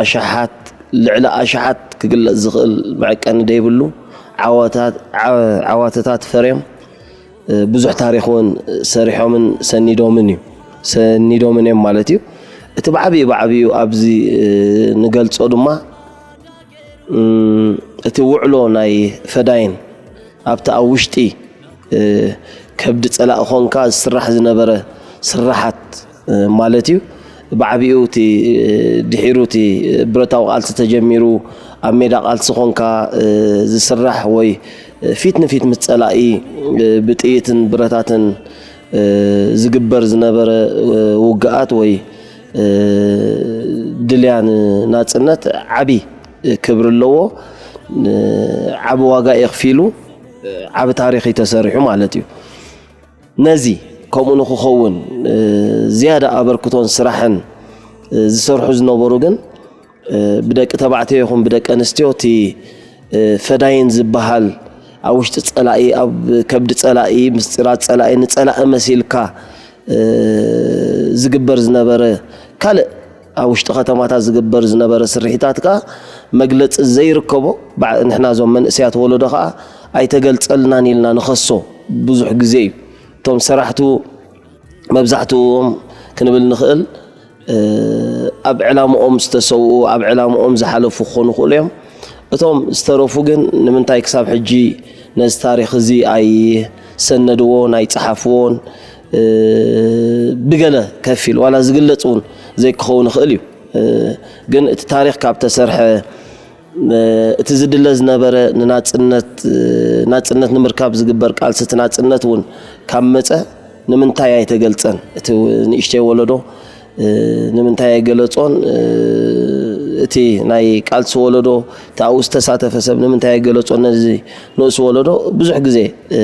ኣሽሓት፣ ልዕሊ ኣሽሓት ክግለጽ ዝኽእል መዐቀኒ ዘይብሉ ዓዋታት-፣ ዓ-፣ ዓዋተታት ፈርዮም፣ እ፣ ብዙሕ ታሪኽ እውን ሰሪሖምን ሰኒዶምን እዩ። ሰኒዶምን እዮም ማለት እዩ። እቲ ብዓቢኡ፣ ብዓቢኡ ኣብዚ፣ እ፣ ንገልጾ ድማ፣ እም፣ እቲ ውዕሎ ናይ ፈዳይን ኣብቲ ኣብ ውሽጢ፣ እ፣ ከብዲ ጸላኢ ኾንካ ዝስራሕ ዝነበረ ስራሓት፣ እ፣ ማለት እዩ። ብዓቢኡ እቲ፣ እ፣ ድሒሩ እቲ ብረታዊ ቃልሲ ተጀሚሩ ኣብ ሜዳ ቃልሲ ኾንካ፣ እ፣ ዝስራሕ ወይ ፊት ንፊት ምስ ጸላኢ፣ እ፣ ብጥይትን ብረታትን፣ እ፣ ዝግበር ዝነበረ፣ እ፣ ውግኣት ወይ፣ እ፣ ድልያ ንናጽነት ዓቢ ክብሪ ኣለዎ። እ፣ ዓቢ ዋጋ የኽፊሉ፣ እ፣ ዓቢ ታሪኽ እዩ ተሰሪሑ ማለት እዩ። ነዚ ከምኡ ንክኸውን፣ እ፣ ዝያዳ ኣበርክቶን ስራሕን፣ እ፣ ዝሰርሑ ዝነበሩ ግን፣ እ፣ ብደቂ ተባዕትዮ ይኹን ብደቂ ኣንስትዮ እቲ፣ እ፣ ፈዳይን ዝበሃል ኣብ ውሽጢ ጸላኢ፣ ኣብ ከብዲ ጸላኢ፣ ምስጢራት ጸላኢ፣ ንጸላኢ መሲልካ፣ እ፣ ዝግበር ዝነበረ ካልእ ኣብ ውሽጢ ከተማታት ዝግበር ዝነበረ ስርሒታት ከኣ መግለጺ ዘይርከቦ፣ ባዕ-፣ ንሕና እዞም መንእሰያት ወለዶ ከኣ ኣይተገልጸልናን ኢልና ንኸሶ ብዙሕ ግዜ እዩ። እቶም ሰራሕቱ መብዛሕትኦም ክንብል ንኽእል፣ እ፣ ኣብ ዕላምኦም ዝተሰውኡ፣ ኣብ ዕላምኦም ዝሓለፉ ክኾኑ ይኽእሉ እዮም። እቶም ዝተረፉ ግን ንምንታይ ክሳብ ሕጂ ነዚ ታሪኽ እዚ ኣይሰነድዎን ኣይጸሓፍዎን፣ እ፣ ብገለ ከፊል ዋላ ዝግለጽ እውን ዘይክኸውን ይኽእል እዩ። እ፣ ግን እቲ ታሪኽ ካብ ተሰርሐ፣ እ፣ እቲ ዝድለ ዝነበረ ንናጽነት፣ እ፣ ናጽነት ንምርካብ ዝግበር ቃልሲ፣ እቲ ናጽነት እውን ካብ መጸ ንምንታይ ኣይተገልጸን? እቲ ንእሽተይ ወለዶ፣ እ፣ ንምንታይ ኣይገለጾን? እ፣ እቲ ናይ ቃልሲ ወለዶ፣ እቲ ኣብኡ ዝተሳተፈ ሰብ ንምንታይ ኣይገለጾን? ነዚ ንኡስ ወለዶ ብዙሕ ግዜ፣ እ፣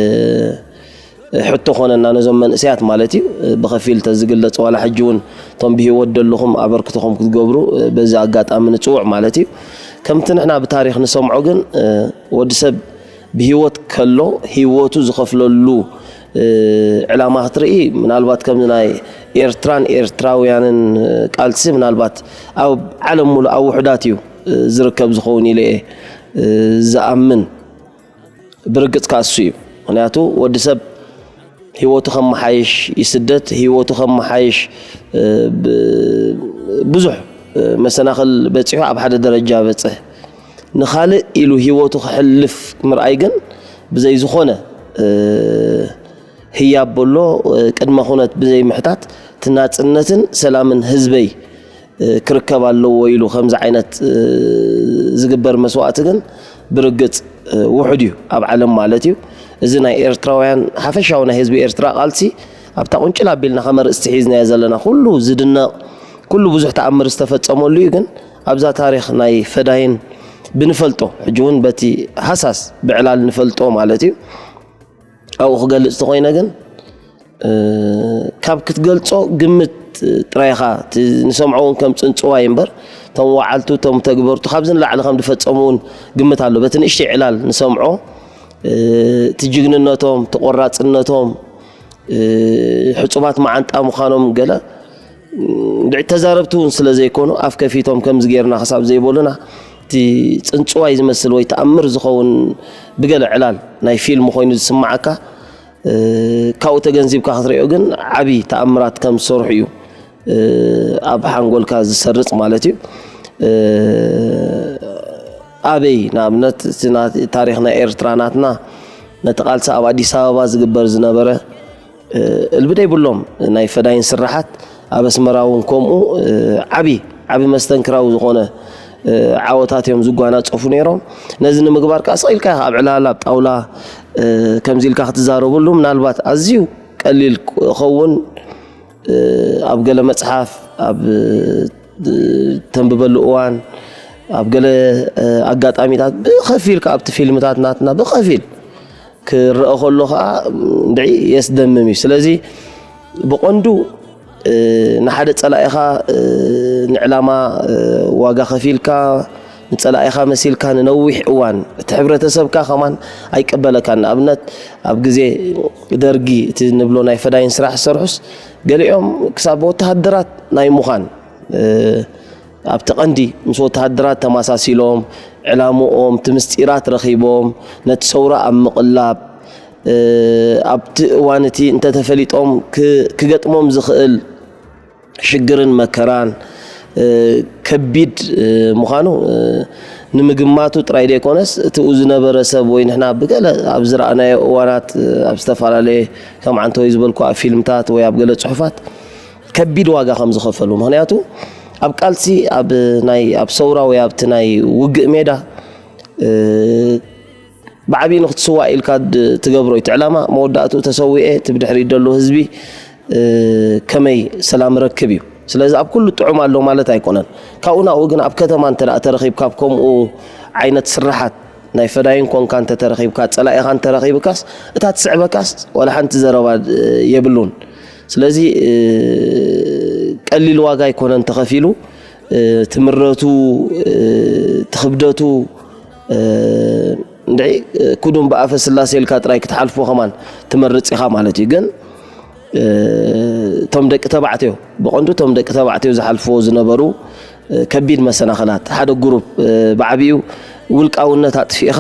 ሕቶ ኮነና ነዞም መንእሰያት ማለት እዩ። ብኸፊል ተዝግለጽ ዋላ ሕጂ እውን እቶም ብህይወት ዘለኹም ኣበርክቶኹም ክትገብሩ በዚ ኣጋጣሚ ንጽውዕ ማለት እዩ። ከምቲ ንሕና ብታሪኽ ንሰምዖ ግን ወዲ ሰብ ብህይወት ከሎ ህይወቱ ዝኸፍለሉ ዕላማ ክትርኢ፣ ምናልባት ከምዚ ናይ ኤርትራን ኤርትራውያንን ቃልሲ ምናልባት ኣብ ዓለም ሙሉእ ኣብ ውሑዳት እዩ ዝርከብ ዝኸውን ኢለ እየ ዝኣምን። ብርግጽ ካሱ እዩ። ምክንያቱ ወዲ ሰብ ህይወቱ ከመሓይሽ ይስደድ፣ ህይወቱ ከመሓይሽ ብዙሕ መሰናኽል በፂሑ ኣብ ሓደ ደረጃ በፅሕ። ንኻልእ ኢሉ ህይወቱ ክሕልፍ ምርኣይ ግን ብዘይ ዝኾነ ህያብ በሎ ቅድመ ኩነት ብዘይ ምሕታት እቲ ናፅነትን ሰላምን ህዝበይ ክርከብ ኣለዎ ኢሉ ከምዚ ዓይነት ዝግበር መስዋእቲ ግን ብርግጽ ውሑድ እዩ ኣብ ዓለም ማለት እዩ። እዚ ናይ ኤርትራውያን ሓፈሻዊ ናይ ህዝቢ ኤርትራ ቃልሲ ኣብታ ቁንጭል ኣቢልና ከም ኣርእስቲ ሒዝናዮ ዘለና ኩሉ ዝድነቕ ኩሉ ብዙሕ ተኣምር ዝተፈጸመሉ እዩ። ግን ኣብዛ ታሪኽ ናይ ፈዳይን ብንፈልጦ ሕጂ እውን በቲ ሃሳስ ብዕላል ንፈልጦ ማለት እዩ ኣብኡ ክገልጽ ተኾይነ ግን ካብ ክትገልጾ ግምት ጥራይ ኢኻ ንሰምዖ እውን ከም ጽንጽዋይ እምበር እቶም ወዓልቱ እቶም ተግበርቱ ካብዚ ንላዕሊ ከም ዝፈጸሙ እውን ግምት ኣሎ። በቲ ንእሽተይ ዕላል ንሰምዖ እቲ ጅግንነቶም፣ ተቆራጽነቶም፣ ሕጹባት መዓንጣ ምዃኖም ገለ ድዒ ተዛረብቲ እውን ስለ ዘይኮኑ ኣፍ ከፊቶም ከምዚ ጌርና ክሳብ ዘይበሉና እቲ ጽንጽዋይ ዝመስል ወይ ተኣምር ዝኸውን ብገለ ዕላል ናይ ፊልም ኮይኑ ዝስማዓካ ካብኡ ተገንዚብካ ክትሪኦ ግን ዓቢ ተኣምራት ከም ዝሰርሑ እዩ ኣብ ሓንጎልካ ዝሰርጽ ማለት እዩ። ኣበይ ንኣብነት እቲ ታሪኽ ናይ ኤርትራ ናትና ነቲ ቃልሲ ኣብ ኣዲስ ኣበባ ዝግበር ዝነበረ እልቢ ደይብሎም ናይ ፈዳይን ስራሓት ኣብ ኣስመራ እውን ከምኡ ዓቢ ዓቢ መስተንክራዊ ዝኾነ ዓወታት እዮም ዝጓናጸፉ ነይሮም። ነዚ ንምግባር ከዓ ስቕ ኢልካ ኢኻ ኣብ ዕላል ኣብ ጣውላ ከምዚ ኢልካ ክትዛረበሉ ምናልባት ኣዝዩ ቀሊል ክኸውን ኣብ ገለ መጽሓፍ ኣብ ተንብበሉ እዋን ኣብ ገለ ኣጋጣሚታት ብኸፊል ከኣ ኣብቲ ፊልምታት ናትና ብኸፊል ክረአ ከሎ ከዓ እንድዒ የስደምም እዩ። ስለዚ ብቐንዱ ንሓደ ጸላኢኻ ንዕላማ ዋጋ ከፊልካ ንጸላኢኻ መሲልካ ንነዊሕ እዋን እቲ ሕብረተሰብካ ከማን ኣይቀበለካን። ንኣብነት ኣብ ግዜ ደርጊ እቲ ንብሎ ናይ ፈዳይን ስራሕ ዝሰርሑስ ገሊኦም ክሳብ ወተሃደራት ናይ ምዃን ኣብቲ ቀንዲ ምስ ወተሃደራት ተመሳሲሎም ዕላምኦም እቲ ምስጢራት ረኺቦም ነቲ ሰውራ ኣብ ምቕላብ ኣብቲ እዋን እቲ እንተተፈሊጦም ክገጥሞም ዝኽእል ሽግርን መከራን ከቢድ ምዃኑ ንምግማቱ ጥራይ ዘይኮነስ እቲኡ ዝነበረ ሰብ ወይ ንሕና ብገለ ኣብ ዝረኣናዮ እዋናት ኣብ ዝተፈላለየ ከም ዓንተ ወይ ዝበልኩ ኣብ ፊልምታት ወይ ኣብ ገለ ፅሑፋት ከቢድ ዋጋ ከም ዝኸፈሉ ምክንያቱ ኣብ ቃልሲ ኣብ ናይ ኣብ ሰውራ ወይ ኣብቲ ናይ ውግእ ሜዳ ብዓብዪ ንክትስዋእ ኢልካ ትገብሮ እቲ ዕላማ መወዳእትኡ ተሰዊኤ እቲ ብድሕሪት ዘሎ ህዝቢ ከመይ ሰላም ረክብ እዩ። ስለዚ ኣብ ኩሉ ጥዑም ኣሎ ማለት ኣይኮነን። ካብኡ ናብኡ ግን ኣብ ከተማ እንተ ተረኺብካ ኣብ ከምኡ ዓይነት ስራሓት ናይ ፈዳይን ኮንካ እንተተረኺብካ ጸላኢኻ እንተረኺብካስ እታ ትስዕበካስ ዋላ ሓንቲ ዘረባ የብሉን። ስለዚ ቀሊል ዋጋ ኣይኮነን ተኸፊሉ ትምረቱ ትኽብደቱ እንድዒ ኩዱም ብኣፈ ስላሴ ኢልካ ጥራይ ክትሓልፎ ከማን ትመርጽ ኢኻ ማለት እዩ። ግን እቶም ደቂ ተባዕትዮ ብቐንዱ እቶም ደቂ ተባዕትዮ ዝሓልፍዎ ዝነበሩ ከቢድ መሰናኸላት ሓደ ጉሩፕ ብዓብኡ ውልቃውነት ኣጥፊእኻ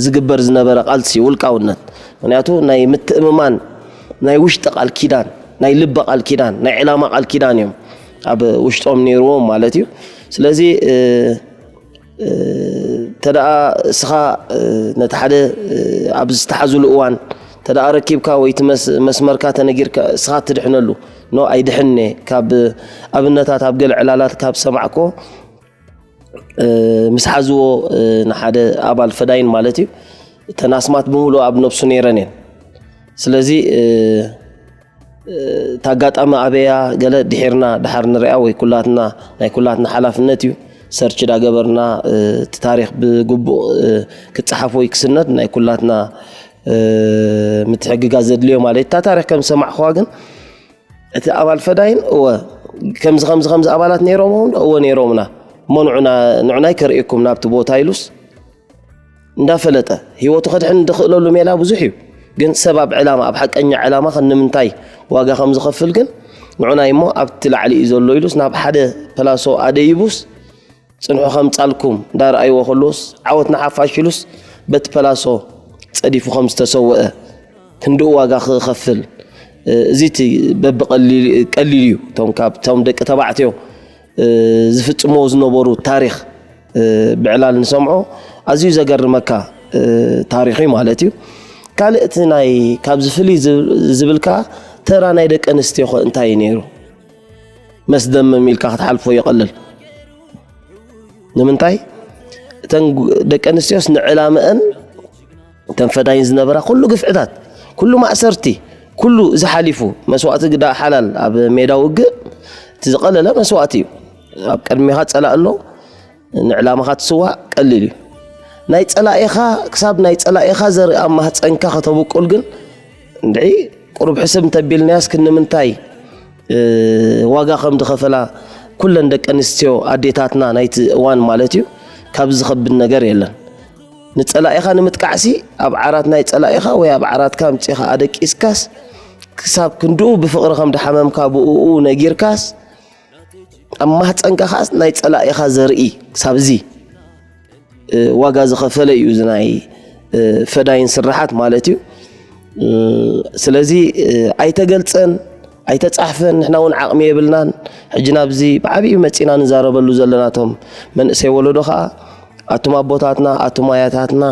ዝግበር ዝነበረ ቃልሲ ውልቃውነት ምክንያቱ ናይ ምትእምማን ናይ ውሽጢ ቃል ኪዳን ናይ ልቢ ቃል ኪዳን ናይ ዕላማ ቃል ኪዳን እዮም ኣብ ውሽጦም ነይርዎም ማለት እዩ። ስለዚ ተደኣ እስኻ ነቲ ሓደ ኣብ ዝተሓዝሉ እዋን ተደኣ ረኪብካ ወይ እቲ መስመርካ ተነጊርካ እስኻ ትድሕነሉ ኖ ኣይድሕንነ ካብ ኣብነታት ኣብ ገለ ዕላላት ካብ ሰማዕኮ ምስ ሓዝዎ ንሓደ ኣባል ፈዳይን ማለት እዩ እተን ኣስማት ብምሉእ ኣብ ነብሱ ነይረን እየን። ስለዚ እታ ኣጋጣሚ ኣበያ ገለ ድሒርና ድሓር ንሪኣ ወይ ኩላትና ናይ ኩላትና ሓላፍነት እዩ ሰርች ዳገበርና እቲ ታሪክ ብግቡእ ክፀሓፍ ወይ ክስነድ ናይ ኩላትና ምትሕግጋዝ ዘድልዮ ማለት እታ ታሪክ ከም ዝሰማዕኹዋ ግን እቲ ኣባል ፈዳይን እወ ከምዚ ከምዚ ከምዚ ኣባላት ነይሮም እውን እወ ነይሮምና እሞ ንዑና ንዑናይ ከርእየኩም ናብቲ ቦታ ኢሉስ እንዳፈለጠ ህይወቱ ከድሕን ዝኽእለሉ ሜላ ብዙሕ እዩ። ግን ሰብ ኣብ ዕላማ፣ ኣብ ሓቀኛ ዕላማ ከ ንምንታይ ዋጋ ከም ዝኸፍል ግን ንዑናይ እሞ ኣብቲ ላዕሊ እዩ ዘሎ ኢሉስ ናብ ሓደ ፐላሶ ኣደይቡስ ጽንሑ ከምጻልኩም እንዳረኣይዎ ከለውስ ዓወት ንሓፋሽ ኢሉስ በቲ ፐላሶ ጸዲፉ ከም ዝተሰወአ ክንድኡ ዋጋ ክኸፍል፣ እ፣ እዚ እቲ በብቐሊል-፣ ቀሊል እዩ። እቶም ካብ እቶም ደቂ ተባዕትዮ፣ እ፣ ዝፍጽምዎ ዝነበሩ ታሪኽ፣ እ፣ ብዕላል ንሰምዖ ኣዝዩ ዘገርመካ፣ እ፣ ታሪኽ እዩ ማለት እዩ። ካልእ እቲ ናይ ካብዚ ፍልይ ዝብ-፣ ዝብልካ ተራ ናይ ደቂ ኣንስትዮ ኸ እንታይ እዩ ነይሩ? መስደመም ኢልካ ክትሓልፎ ይቐልል። ንምንታይ? እተን ግ-፣ ደቂ ኣንስትዮስ ንዕላመአን እተን ፈዳይን ዝነበራ ኩሉ ግፍዕታት፣ ኩሉ ማእሰርቲ፣ ኩሉ እዚ ሓሊፉ መስዋእቲ ግዳ ሓላል ኣብ ሜዳ ውግእ እቲ ዝቐለለ መስዋእቲ እዩ። ኣብ ቅድሚኻ ጸላእ ኣሎ፣ ንዕላማኻ ትስዋእ ቀሊል እዩ። ናይ ጸላኢኻ ክሳብ ናይ ጸላኢኻ ዘርኢ ኣብ ማህጸንካ ከተብቁል ግን እንድዒ ቁሩብ ሕስብ እንተቢልናያስ ክንምንታይ፣ እ፣ ዋጋ ከም ዝኸፈላ ኩለን ደቂ ኣንስትዮ ኣዴታትና ናይቲ እዋን ማለት እዩ። ካብዚ ዝኸብድ ነገር የለን። ንጸላኢኻ ንምጥቃዕሲ ኣብ ዓራት ናይ ጸላኢኻ ወይ ኣብ ዓራትካ ኣምጺኻ ኣደቂስካስ ክሳብ ክንድኡ ብፍቕሪ ከም ድሓመምካ ብእኡ ነጊርካስ ኣብ ማህጸንካ ከኣስ ናይ ጸላኢኻ ዘርኢ ክሳብ እዚ እ፣ ዋጋ ዝኸፈለ እዩ፣ እዚ ናይ፣ እ፣ ፈዳይን ስርሓት ማለት እዩ። እ፣ ስለዚ፣ እ፣ ኣይተገልጸን፣ ኣይተጻሕፈን፣ ንሕና እውን ዓቕሚ የብልናን። ሕጂ ናብዚ ብዓብዩ መጺና ንዛረበሉ ዘለና እቶም መንእሰይ ወለዶ ኸኣ፣ ኣቱም ኣቦታትና፣ ኣቱም ኣያታትና፣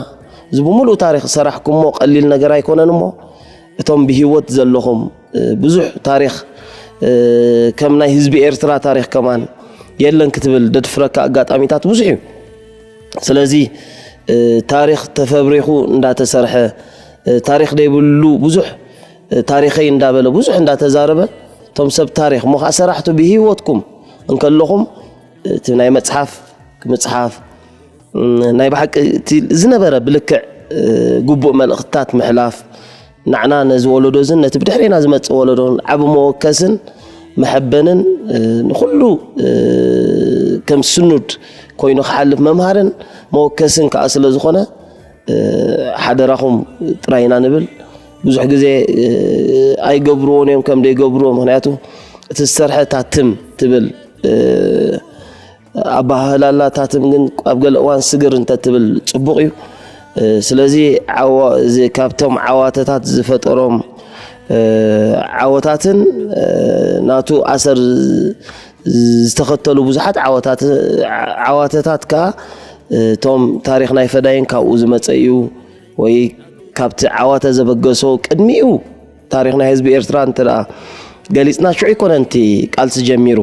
እዚ ብምሉእ ታሪኽ ዝሰራሕኩሞ ቀሊል ነገር ኣይኮነን እሞ፣ እቶም ብህይወት ዘለኹም፣ እ፣ ብዙሕ ታሪኽ፣ እ፣ ከም ናይ ህዝቢ ኤርትራ ታሪኽ ከማን የለን ክትብል ደድፍረካ ኣጋጣሚታት ብዙሕ እዩ። ስለዚ፣ እ፣ ታሪኽ ተፈብሪኹ እንዳተሰርሐ፣ እ፣ ታሪኽ ዘይብሉ ብዙሕ፣ እ፣ ታሪኸይ እንዳበለ ብዙሕ እንዳተዛረበ፣ እቶም ሰብ ታሪኽ እሞ ኸዓ ሰራሕቱ ብህይወትኩም እንከለኹም፣ እቲ ናይ መጽሓፍ ምጽሓፍ፣ እ፣ ናይ ብሓቂ እቲ ዝነበረ ብልክዕ፣ እ፣ ግቡእ መልእኽትታት ምሕላፍ፣ ንዓና ነዚ ወለዶ እዝን ነቲ ብድሕሬና ዝመጽእ ወለዶን ዓቢ መወከስን መሐበንን፣ እ፣ ንኹሉ፣ እ፣ ከም ስኑድ ኮይኑ ክሓልፍ መምሃርን መወከስን ከኣ ስለ ዝኾነ፣ እ፣ ሓደራኹም ጥራይ ኢና ንብል። ብዙሕ ግዜ፣ እ፣ ኣይገብርዎን እዮም ከም ደይገብርዎ፣ ምኽንያቱ እቲ ዝሰርሐ ታትም ትብል፣ እ፣ ኣበሃህላ ኣላ። ታትም ግን ኣብ ገለ እዋን ስግር እንተትብል ጽቡቕ እዩ። እ፣ ስለዚ ዓዋ-፣ እዚ ካብቶም ዓዋተታት ዝፈጠሮም፣ እ፣ ዓወታትን፣ እ፣ ናቱ ኣሰር ዝ-፣ ዝተኸተሉ ብዙሓት ዓወታት-፣ ዓዋተታት ከኣ፣ እ፣ እቶም ታሪኽ ናይ ፈዳይን ካብኡ ዝመጸ እዩ ወይ ካብቲ ዓዋተ ዘበገሶ ቅድሚኡ ታሪኽ ናይ ህዝቢ ኤርትራ እንተ ደኣ ገሊጽና ሽዑ ኣይኮነን እቲ ቃልሲ ጀሚሩ።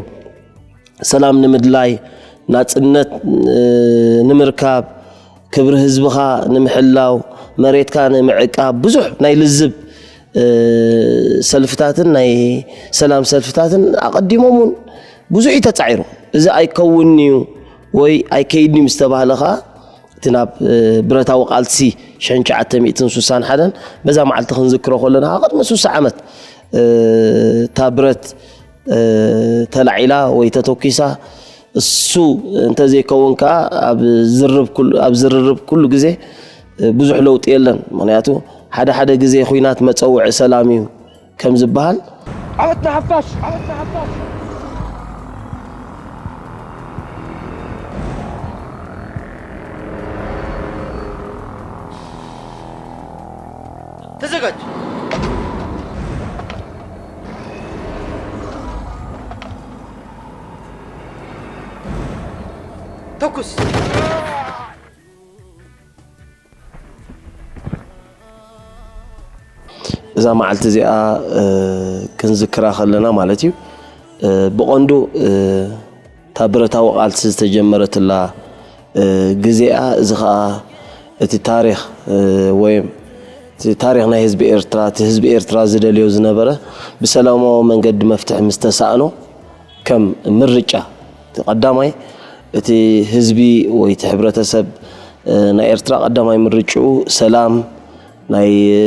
ሰላም ንምድላይ፣ ናጽነት፣ እ፣ ንምርካብ፣ ክብሪ ህዝብኻ ንምሕላው፣ መሬትካ ንምዕቃብ ብዙሕ ናይ ልዝብ፣ እ፣ ሰልፍታትን ናይ ሰላም ሰልፍታትን ኣቐዲሞም እውን ብዙሕ እዩ ተጻዒሩ። እዚ ኣይከውን'ዩ ወይ ኣይከይድን'ዩ ምስ ተባህለ ኸኣ እቲ ናብ፣ እ፣ ብረታዊ ቃልሲ ሽሕን ትሽዓተ ሚእትን ስሳን ሓደን በዛ መዓልቲ ክንዝክሮ ከለና ካብ ቅድሚ ስሳ ዓመት፣ እ፣ እታ ብረት እ፣ ተላዒላ ወይ ተተኲሳ፣ እሱ እንተዘይከውን ከኣ ኣብ ዝርብ ኩሉ፣ ኣብ ዝርርብ ኩሉ ግዜ፣ እ፣ ብዙሕ ለውጢ የለን። ምኽንያቱ ሓደ ሓደ ግዜ ኹናት መጸውዒ ሰላም እዩ ከም ዝበሃል። ዓወት ንሓፋሽ! ዓወት ንሓፋሽ! ተዘጋጅ! ተኩስ! እዛ መዓልቲ እዚኣ፣ እ፣ ክንዝክራ ከለና ማለት እዩ፣ እ፣ ብቐንዱ፣ እ፣ እታ ብረታዊ ቃልሲ ዝተጀመረትላ፣ እ፣ ግዜኣ፣ እዚ ኸኣ እቲ ታሪኽ፣ እ፣ ወይም እቲ ታሪኽ ናይ ህዝቢ ኤርትራ፣ እቲ ህዝቢ ኤርትራ ዝደልዮ ዝነበረ ብሰላማዊ መንገዲ መፍትሒ ምስ ተሳእኖ፣ ከም ምርጫ፣ እቲ ቀዳማይ፣ እቲ ህዝቢ ወይ እቲ ሕብረተሰብ፣ እ፣ ናይ ኤርትራ ቀዳማይ ምርጭኡ ሰላም፣ ናይ፣ እ፣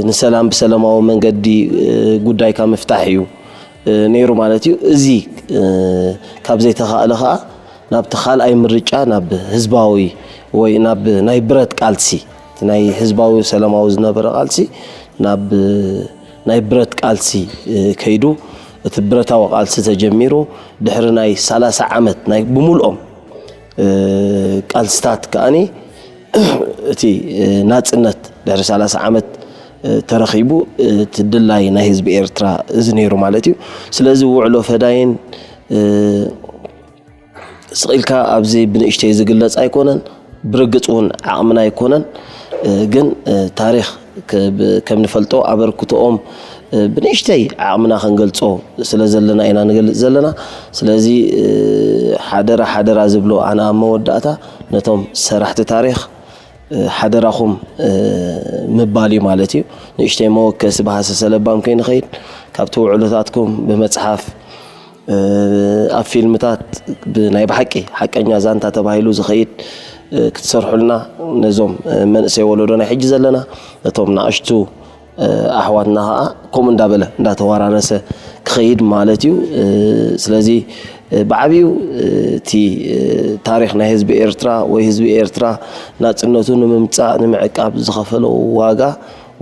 ንሰላም ብሰላማዊ መንገዲ፣ እ፣ ጉዳይካ ምፍታሕ እዩ፣ እ፣ ነይሩ ማለት እዩ። እዚ፣ እ፣ ካብ ዘይተኻእለ ኸኣ፣ ናብቲ ካልኣይ ምርጫ፣ ናብ ህዝባዊ ወይ ናብ ናይ ብረት ቃልሲ፣ እቲ ናይ ህዝባዊ ሰላማዊ ዝነበረ ቃልሲ ናብ ናይ ብረት ቃልሲ ከይዱ፣ እቲ ብረታዊ ቃልሲ ተጀሚሩ። ድሕሪ ናይ ሰላሳ ዓመት ናይ ብምልኦም ቃልስታት ከኣኒ እቲ ናጽነት ድሕሪ ሰላሳ ዓመት ተረኺቡ፣ እቲ ድላይ ናይ ህዝቢ ኤርትራ እዚ ነይሩ ማለት እዩ። ስለዚ ውዕሎ ፈዳይን ስቕ ኢልካ ኣብዚ ብንእሽተይ ዝግለጽ ኣይኮነን፣ ብርግጽ እውን ዓቕምና ኣይኮነን። ግን ታሪኽ ከም ንፈልጦ ኣበርክቶኦም ብንእሽተይ ዓቕምና ክንገልጾ ስለ ዘለና ኢና ንገልጽ ዘለና። ስለዚ ሓደራ ሓደራ ዝብሎ ኣነ ኣብ መወዳእታ ነቶም ሰራሕቲ ታሪኽ ሓደራኹም ምባል እዩ ማለት እዩ። ንእሽተይ መወከሲ ብሃሰሰ ለባም ከይንኸይድ፣ ካብቲ ውዕሎታትኩም ብመጽሓፍ ኣብ ፊልምታት ብናይ ብሓቂ ሓቀኛ ዛንታ ተባሂሉ ዝኸይድ ክትሰርሑልና፣ ነዞም መንእሰይ ወለዶ ናይ ሕጂ ዘለና፣ ነቶም ንኣሽቱ ኣሕዋትና ኸዓ ከምኡ እንዳበለ እንዳተዋራረሰ ክኸይድ ማለት እዩ። ስለዚ ብዓብዩ እቲ ታሪኽ ናይ ህዝቢ ኤርትራ ወይ ህዝቢ ኤርትራ ናጽነቱ ንምምጻእ ንምዕቃብ ዝኸፈሎ ዋጋ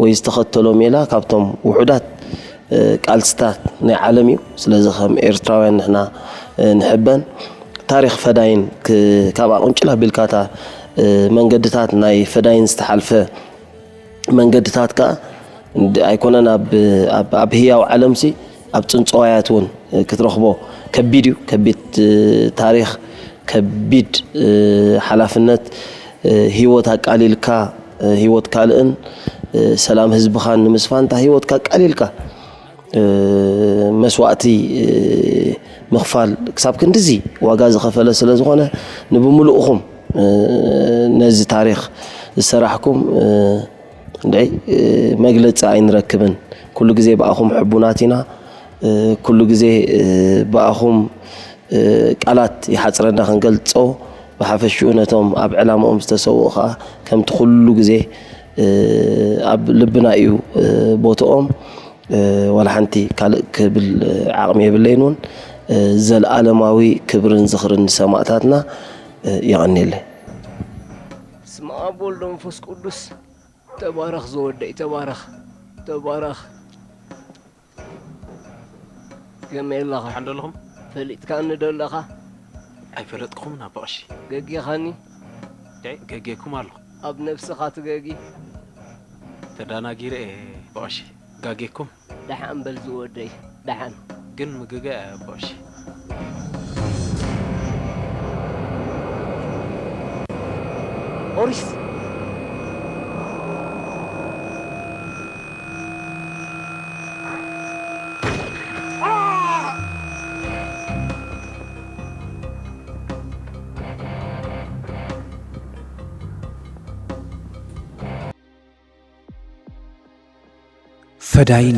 ወይ ዝተኸተሎ ሜላ ካብቶም ውሑዳት ቃልስታት ናይ ዓለም እዩ። ስለዚ ከም ኤርትራውያን ንሕና ንሕበን። ታሪኽ ፈዳይን ካብ ኣቁንጭላ ቢልካታ መንገድታት ናይ ፈዳይን ዝተሓልፈ መንገድታት ከኣ ኣይኮነን ኣብ ህያው ዓለምሲ ኣብ ጽንጽዋያት እውን ክትረኽቦ ከቢድ እዩ። ከቢድ ታሪኽ፣ ከቢድ ሓላፍነት፣ ህይወት ኣቃሊልካ ህይወት ካልእን ሰላም ህዝብኻን ንምስፋን እታ ህይወትካ ኣቃሊልካ መስዋእቲ ምኽፋል ክሳብ ክንድዚ ዋጋ ዝኸፈለ ስለ ዝኾነ፣ ንብምልእኹም ነዚ ታሪኽ ዝሰራሕኩም እንድዒ መግለጺ ኣይንረክብን። ኩሉ ግዜ ብኣኹም ሕቡናት ኢና። ኩሉ ግዜ ብኣኹም ቃላት ይሓጽረና ክንገልጾ። ብሓፈሽኡ ነቶም ኣብ ዕላምኦም ዝተሰውኡ ኸኣ ከምቲ ኩሉ ግዜ ኣብ ልብና እዩ ቦትኦም። ዋላ ሓንቲ ካልእ ክብል ዓቕሚ የብለይን እውን። ዘልኣለማዊ ክብርን ዝኽርን ንሰማእታትና። የቐንየለይ። በስመ ኣብ ወወልድ ወመንፈስ ቅዱስ። ተባረኽ ዝወደይ፣ ተባረኽ፣ ተባረኽ። ከመይ ኣለኻ? ደሓን ዶ ኣለኹም? ፈሊጥካኒ ዶ ኣለኻ? ኣይፈለጥኩኹምን ኣባ ቀሺ። ገጊኻኒ? ደይ፣ ገጌኩም ኣለኹ። ኣብ ነብስኻ ትገጊ? ተዳናጊረ እየ ኣባ ቀሺ። ጋጌኩም? ደሓን በል ዝወደይ፣ ደሓን። ግን ምግገ ኣያ ኣባ ቀሺ። ኦሪስ። ፈዳይን።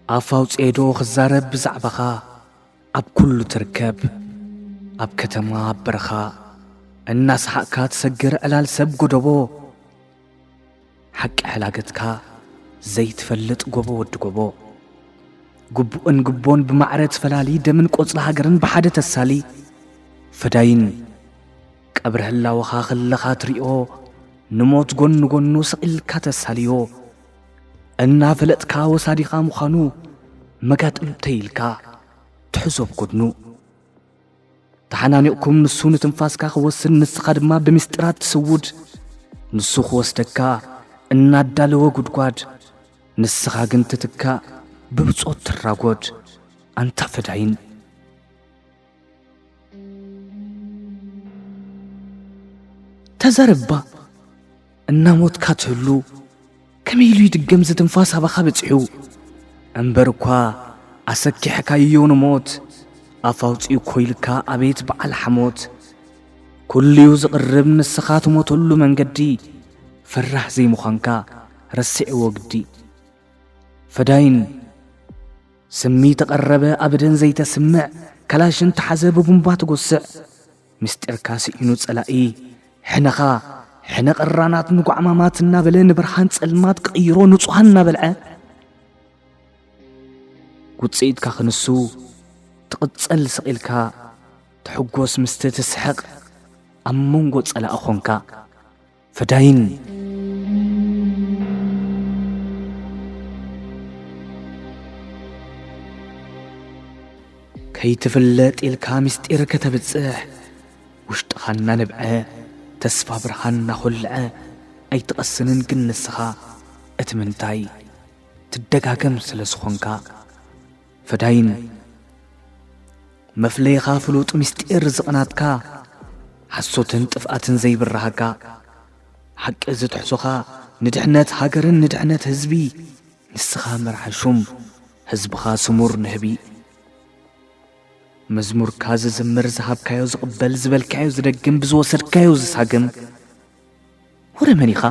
ኣፍ ኣውጽኤ ዶ ክዛረብ ብዛዕባኻ? ኣብ ኩሉ ትርከብ፣ ኣብ ከተማ፣ ኣብ በረኻ፣ እናሰሓቕካ ትሰግር ዕላል ሰብ ጎደቦ። ሓቂ ሕላገትካ ዘይትፈልጥ ጎቦ ወዲ ጎቦ። ግቡእን ግቦን ብማዕረ ትፈላሊ፣ ደምን ቆጽሊ ሃገርን ብሓደ ተሳሊ። ፈዳይን። ቀብሪ ህላወኻ ከለኻ ትሪኦ፣ ንሞት ጎኒ ጎኑ ስቕ ኢልካ ተሳልዮ። እናፈለጥካ ወሳዲኻ ምዃኑ መጋጥም ተይልካ ትሕዞ ብጎድኑ። ተሓናኒቕኩም ንሱ ንትንፋስካ ክወስድ፣ ንስኻ ድማ ብምስጢራት ትስውድ። ንሱ ክወስደካ እናዳለወ ጉድጓድ፣ ንስኻ ግን ትትካእ ብብጾት ትራጎድ። ኣንታ ፈዳይን። ተዛረባ እናሞትካ ትህሉ፣ ከመይ ኢሉ ይድገም ዝትንፋስ ኣባኻ በጺሑ? እምበር እኳ ኣሰኪሕካዮ ንሞት፣ ኣፍ ኣውጺኡ እኮ ኢልካ ኣቤት በዓል ሓሞት። ኩሉዩ ዝቕርብ ንስኻ ትሞተሉ መንገዲ፣ ፈራህ ዘይምዃንካ ረሲዕዎ ግዲ። ፈዳይን። ስሚ ተቐረበ ኣበደን ዘይተስምዕ፣ ካላሽን ተሓዘ ብቡምባ ትጎስዕ። ምስጢርካ ስኢኑ ጸላኢ፣ ሕነኻ፣ ሕነ ቀራናት ንጓዕማማት እናበለ ንብርሃን ጸልማት ክቕይሮ ንጹሃን እናበልዐ። ውጽኢትካ ክንሱ ትቕጸል ስቕ ኢልካ ትሕጎስ ምስቲ ትስሕቕ ኣብ መንጎ ጸላኢ ኾንካ። ፈዳይን ከይትፍለጥ ኢልካ ምስጢር ከተብጽሕ፣ ውሽጥኻ እናነብዐ ተስፋ ብርሃን እናኾልዐ ኣይትቐስንን ግን ንስኻ እቲ ምንታይ ትደጋገም ስለ ዝኾንካ። ፈዳይን መፍለይኻ ፍሉጥ ምስጢር ዝቕናትካ፣ ሓሶትን ጥፍኣትን ዘይብርሃካ፣ ሓቂ ዝትሕዞኻ፣ ንድሕነት ሃገርን ንድሕነት ህዝቢ ንስኻ መርሓ ሹም፣ ህዝብኻ ስሙር ንህቢ። መዝሙርካ ዝዝምር፣ ዝሃብካዮ ዝቕበል፣ ዝበልካዮ ዝደግም፣ ብዝወሰድካዮ ዝሳግም። ወረ መን ኢኻ?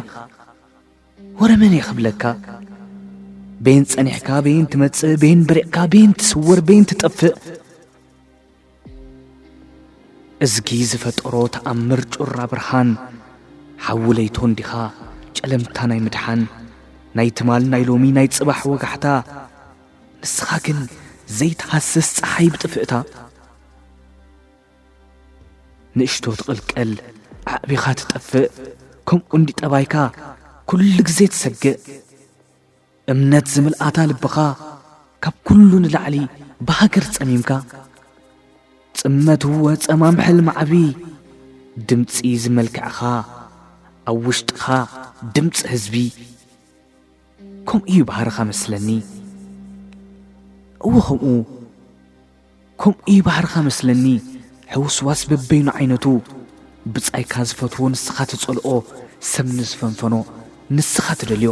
ወረ መን እየ ክብለካ? በየን ጸኒሕካ፣ በየን ትመጽእ፣ በየን በሪቕካ፣ በየን ትስወር፣ በየን ትጠፍእ። እዝጊ ዝፈጠሮ ተኣምር ጩራ ብርሃን፣ ሓዊ ለይቶ እንዲኻ፣ ጨለምታ ናይ ምድሓን፣ ናይ ትማል ናይ ሎሚ ናይ ጽባሕ ወጋሕታ። ንስኻ ግን ዘይትሃስስ ጸሓይ ብጥፍእታ፣ ንእሽቶ ትቕልቀል ዓዕቢኻ ትጠፍእ፣ ከምኡ እንዲ ጠባይካ ኩሉ ግዜ ትሰግእ። እምነት ዝምልኣታ ልብኻ፣ ካብ ኩሉ ንላዕሊ ብሃገር ጸሚምካ። ጽመት እወ ጸማም ሕልሚ ዓቢ፣ ድምጺ ዝመልክዕኻ፣ ኣብ ውሽጥኻ ድምጺ ህዝቢ። ከምኡ እዩ ባህርኻ መስለኒ። እወ ከምኡ፣ ከምኡ እዩ ባህርኻ መስለኒ። ሕውስዋስ በበይኑ ዓይነቱ፣ ብጻይካ ዝፈትዎ ንስኻ ትጸልኦ፣ ሰብ ንዝፈንፈኖ ንስኻ ትደልዮ።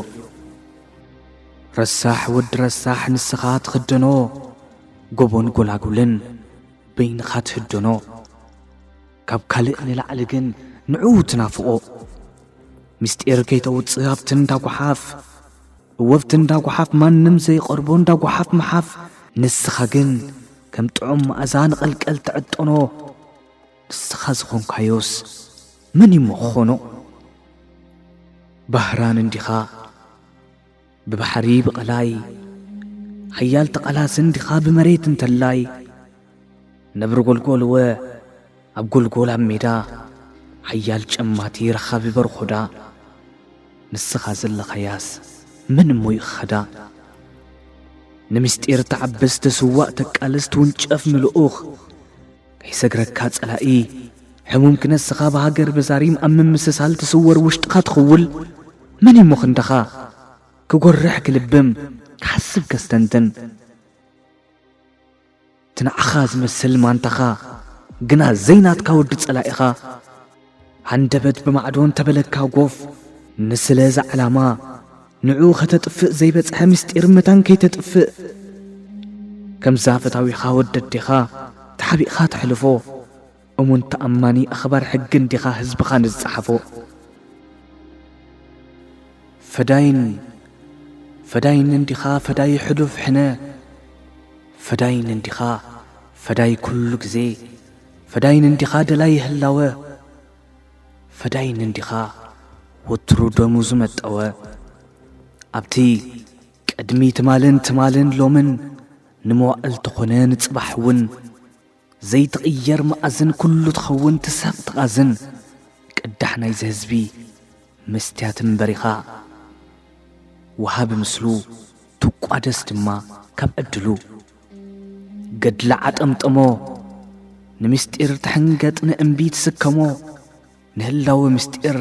ረሳሕ ወዲ ረሳሕ ንስኻ ትኽደኖ፣ ጎቦን ጎላጉልን በይንኻ ትህደኖ። ካብ ካልእ ንላዕሊ ግን ንዕኡ ትናፍቖ። ምስጢር ከይተውጽእ ኣብቲ እንዳ ጓሓፍ፣ እወ ኣብቲ እንዳ ጓሓፍ ማንም ዘይቐርቦ እንዳ ጓሓፍ ምሓፍ። ንስኻ ግን ከም ጥዑም መኣዛ ንቐልቀል ትዕጠኖ። ንስኻ ዝኾንካዮስ መን እሞ ክኾኖ? ባህራን እንዲኻ ብባሕሪ ብቐላይ፣ ሓያል ተቓላሲ እንዲኻ ብመሬት እንተላይ። ነብሪ ጎልጎል እወ ኣብ ጎልጎል ኣብ ሜዳ፣ ሓያል ጨማቲ ረኻቢ በርኾዳ። ንስኻ ዘለኻያስ መን እሞ ይኽኸዳ? ንምስጢር ተዓብስ ትስዋእ ተቃልስ ትውንጨፍ ንልኡኽ። ከይሰግረካ ጸላኢ፣ ሕሙም ክነስኻ ብሃገር ብዛሪም ኣብ ምምስሳል ትስወር ውሽጥኻ ትኽውል። መን እሞ ክንድኻ ክጎርሕ ክልብም ክሓስብ ከስተንትን? እቲ ንዓኻ ዝመስል ማንታኻ፣ ግና ዘይናትካ ወዲ ጸላኢኻ። ሃንደበት ብማዕዶ እንተበለካ ጎፍ፣ ንስለ እዛ ዕላማ፣ ንዕኡ ከተጥፍእ ዘይበጽሐ ምስጢር መታን ከይተጥፍእ። ከምዛ ፈታዊኻ ወዲ ኣዴኻ ተሓቢእኻ ተሕልፎ፣ እሙን ተኣማኒ ኣኽባር ሕጊ እንዲኻ ህዝብኻ ንዝጸሓፎ። ፈዳይን፣ ፈዳይን እንዲኻ ፈዳይ ሕሉፍ ሕነ፣ ፈዳይን እንዲኻ ፈዳይ ኩሉ ግዜ፣ ፈዳይን እንዲኻ ደላይ ህላወ፣ ፈዳይን እንዲኻ ወትሩ ደሙ ዝመጠወ። ኣብቲ ቅድሚ ትማልን ትማልን ሎምን ንመዋእል ተኾነ ንጽባሕ እውን ዘይትቕየር መኣዝን ኩሉ ትኸውን ትስሕቕ ትቓዝን ቅዳሕ ናይዚ ህዝቢ መስትያት እምበር ኢኻ። ወሃቢ ምስሉ ትቋደስ ድማ ካብ ዕድሉ። ገድሊ ዓጠምጠሞ ንምስጢር ትሕንገጥ ንእምቢ ትስከሞ። ንህላወ ምስጢር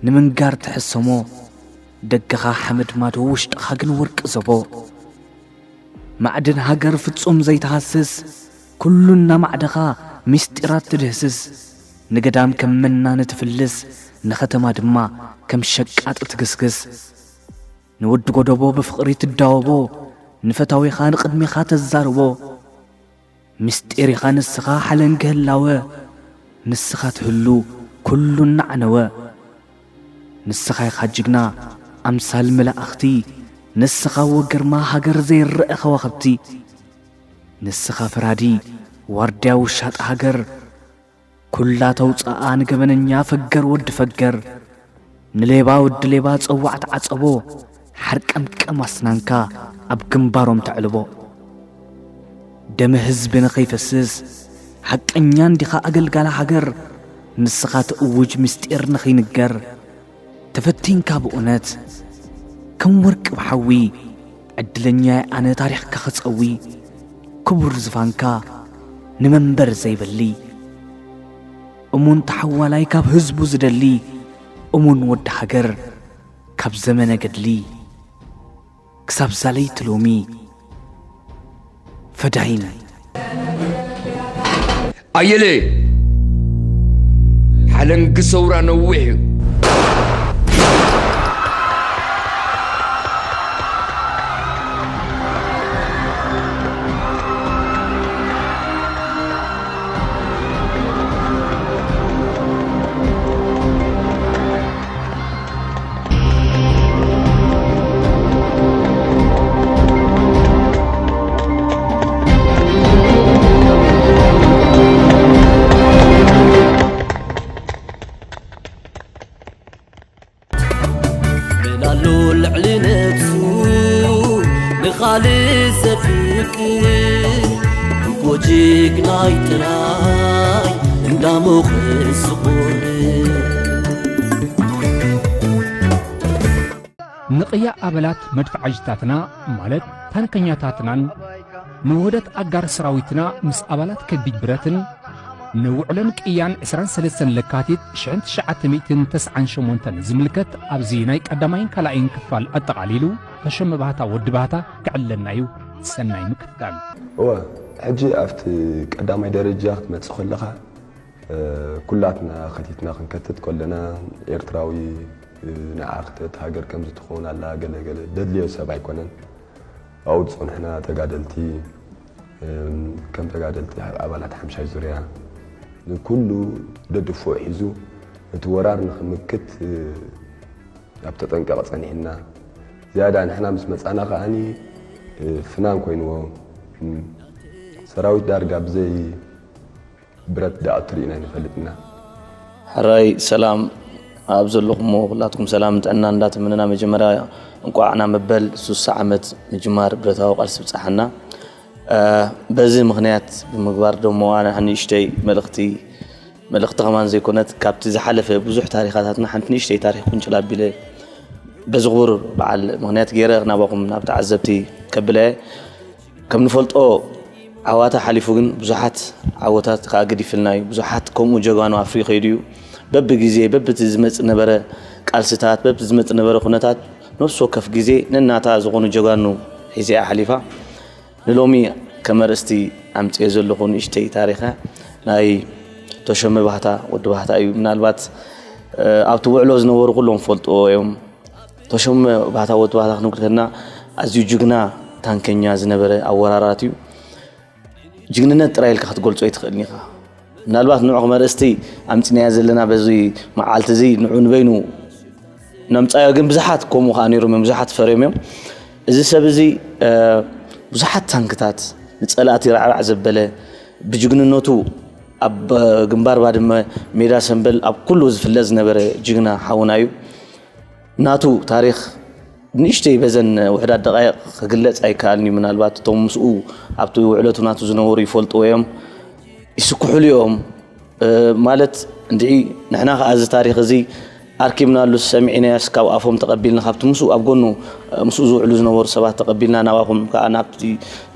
ንምንጋር ትሕሰሞ፣ ደገኻ ሓመድ ማዶ ውሽጥኻ ግን ወርቂ ዘቦ። ማዕድን ሃገር ፍጹም ዘይትሃስስ፣ ኩሉ እናማዕደኻ ምስጢራት ትድህስስ። ንገዳም ከም መናኒ ትፍልስ፣ ንኸተማ ድማ ከም ሸቃጥ ትግስግስ። ንወዲ ጎደቦ ብፍቕሪ ትዳወቦ፣ ንፈታዊኻ ንቕድሜኻ ተዛርቦ። ምስጢር ኢኻ ንስኻ ሓለንጊ ህላወ፣ ንስኻ ትህሉ ኩሉ እናዓነወ። ንስኻ ኢኻ ጅግና ኣምሳል መላእኽቲ፣ ንስኻ ወ ግርማ ሃገር ዘይረአ ከዋኽብቲ። ንስኻ ፈራዲ ዋርድያ ውሻጥ ሃገር፣ ኩላ ተውጻኣ ንገበነኛ ፈገር ወዲ ፈገር። ንሌባ ወዲ ሌባ ጸዋዕ ተዓጸቦ፣ ሓርቀምቀም ኣስናንካ ኣብ ግንባሮም ተዕልቦ። ደም ህዝቢ ንኸይፈስስ፣ ሓቀኛ እንዲኻ ኣገልጋሊ ሃገር፣ ንስኻ ትእውጅ ምስጢር ንኸይንገር፣ ተፈቲንካ ብእውነት፣ ከም ወርቂ ብሓዊ፣ ዕድለኛየ ኣነ ታሪኽካ ክጸዊ፣ ክቡር ዝፋንካ ንመንበር ዘይበሊ። እሙን ተሓዋላይ ካብ ህዝቡ ዝደሊ፣ እሙን ወዲ ሃገር ካብ ዘመነ ገድሊ። ክሳብ ዛለይቲ ሎሚ ፈዳይን። ኣየለ፣ ሓለንጊ ሰውራ ነዊሕ እዩ። መን ኣሎ ልዕሊ ነብሱ ንኻልእ ዘፍቅር? እኮ ጅግናይ ጥራይ እንዳሞኸ ዝቖርር። ንቕያ ኣባላት መድፍዓጅታትና ማለት ታንከኛታትናን ንውህደት ኣጋር ሰራዊትና ምስ ኣባላት ከቢድ ብረትን ንውዕሎን ቅያን ዕስራን ሰለስተን ለካቲት ሽሕን ትሽዓተ ሚእትን ተስዓን ሸሞንተን ዝምልከት ኣብዚ ናይ ቀዳማይን ካልኣይን ክፋል ኣጠቓሊሉ ተሸመ ባህታ ወዲ ባህታ ክዕለልና እዩ። ሰናይ ምክትታል። እወ፣ ሕጂ ኣብቲ ቀዳማይ ደረጃ ክትመጽእ ከለኻ ኩላትና ከቲትና ክንከትት ከለና ኤርትራዊ ንዓ ክተት ሃገር ከምዚ ትኸውን ኣላ ገለ ገለ ደድልዮ ሰብ ኣይኮነን። ኣብኡ ዝጸንሕና ተጋደልቲ ከም ተጋደልቲ ኣባላት ሓምሻይ ዙርያ ንኩሉ ደድፍኦ ሒዙ ነቲ ወራር ንክምክት ኣብ ተጠንቀቕ ጸኒሕና። ዝያዳ ንሕና ምስ መጻና ከኣኒ ፍናን ኮይንዎ ሰራዊት ዳርጋ ብዘይ ብረት ደኣ ትርእዩና ኣይንፈልጥና። ሕራይ ሰላም ኣብ ዘለኹሞ ኩላትኩም ሰላም ጥዕና እንዳተመነና መጀመርያ እንቋዕ ናብ መበል ሱሳ ዓመት ምጅማር ብረታዊ ቃልሲ ብጻሓና። በዚ ምኽንያት ብምግባር ደሞ ኣነ ንእሽተይ መልእኽቲ መልእኽቲ ከማን ዘይኮነት ካብቲ ዝሓለፈ ብዙሕ ታሪኻታትና ሓንቲ ንእሽተይ ታሪኽ ቁንጭል ኣቢለ በዚ ክቡር በዓል ምኽንያት ገይረ ናባኹም ናብ ተዓዘብቲ ከብለ እየ። ከም ንፈልጦ ዓዋተ ሓሊፉ ግን ብዙሓት ዓወታት ከኣ ገዲፍልና እዩ። ብዙሓት ከምኡ ጀጋኑ ኣፍርዩ ከይዱ እዩ። በብግዜ በብቲ ዝመጽእ ነበረ ቃልስታት በብቲ ዝመጽእ ነበረ ኩነታት ነፍሲ ወከፍ ግዜ ነናታ ዝኾኑ ጀጋኑ ሒዛ እያ ሓሊፋ። ንሎሚ ከም ኣርእስቲ ኣምጽኤ ዘለኹ ንእሽተይ ታሪኸ ናይ ተሾመ ባህታ ወዲ ባህታ እዩ። ምናልባት ኣብቲ ውዕሎ ዝነበሩ ኩሎም ፈልጥዎ እዮም። ተሾመ ባህታ ወዲ ባህታ ክንብል ከለና ኣዝዩ ጅግና ታንከኛ ዝነበረ ኣወራራት እዩ። ጅግንነት ጥራይ ኢልካ ክትገልጾ ኣይትኽእልን ኢኻ። ምናልባት ንዑ ከም ኣርእስቲ ኣምጺናዮ ዘለና በዚ መዓልቲ እዚ ንዑ ንበይኑ ነምጻዮ ግን ብዙሓት ከምኡ ከኣ ነይሮም እዮም ብዙሓት ፈርዮም እዮም። እዚ ሰብ እዚ ብዙሓት ታንክታት ንጸላእቲ ራዕራዕ ዘበለ ብጅግንነቱ ኣብ ግንባር ባድመ ሜዳ ሰምበል ኣብ ኩሉ ዝፍለጥ ዝነበረ ጅግና ሓውና እዩ። ናቱ ታሪኽ ንእሽተይ በዘን ውሕዳት ደቃይቕ ክግለጽ ኣይከኣልን እዩ። ምናልባት እቶም ምስኡ ኣብቲ ውዕለቱ ናቱ ዝነበሩ ይፈልጥዎ እዮም፣ ይስክሕሉ እዮም። ማለት እንድዒ ንሕና ከኣ እዚ ታሪኽ እዚ ኣርኪብናሉስ ሰሚዕናዮስ ካብ ኣፎም ተቐቢልና ካብቲ ምስኡ ኣብ ጎኑ ምስኡ ዝውዕሉ ዝነበሩ ሰባት ተቐቢልና ናባኹም ከኣ ናብቲ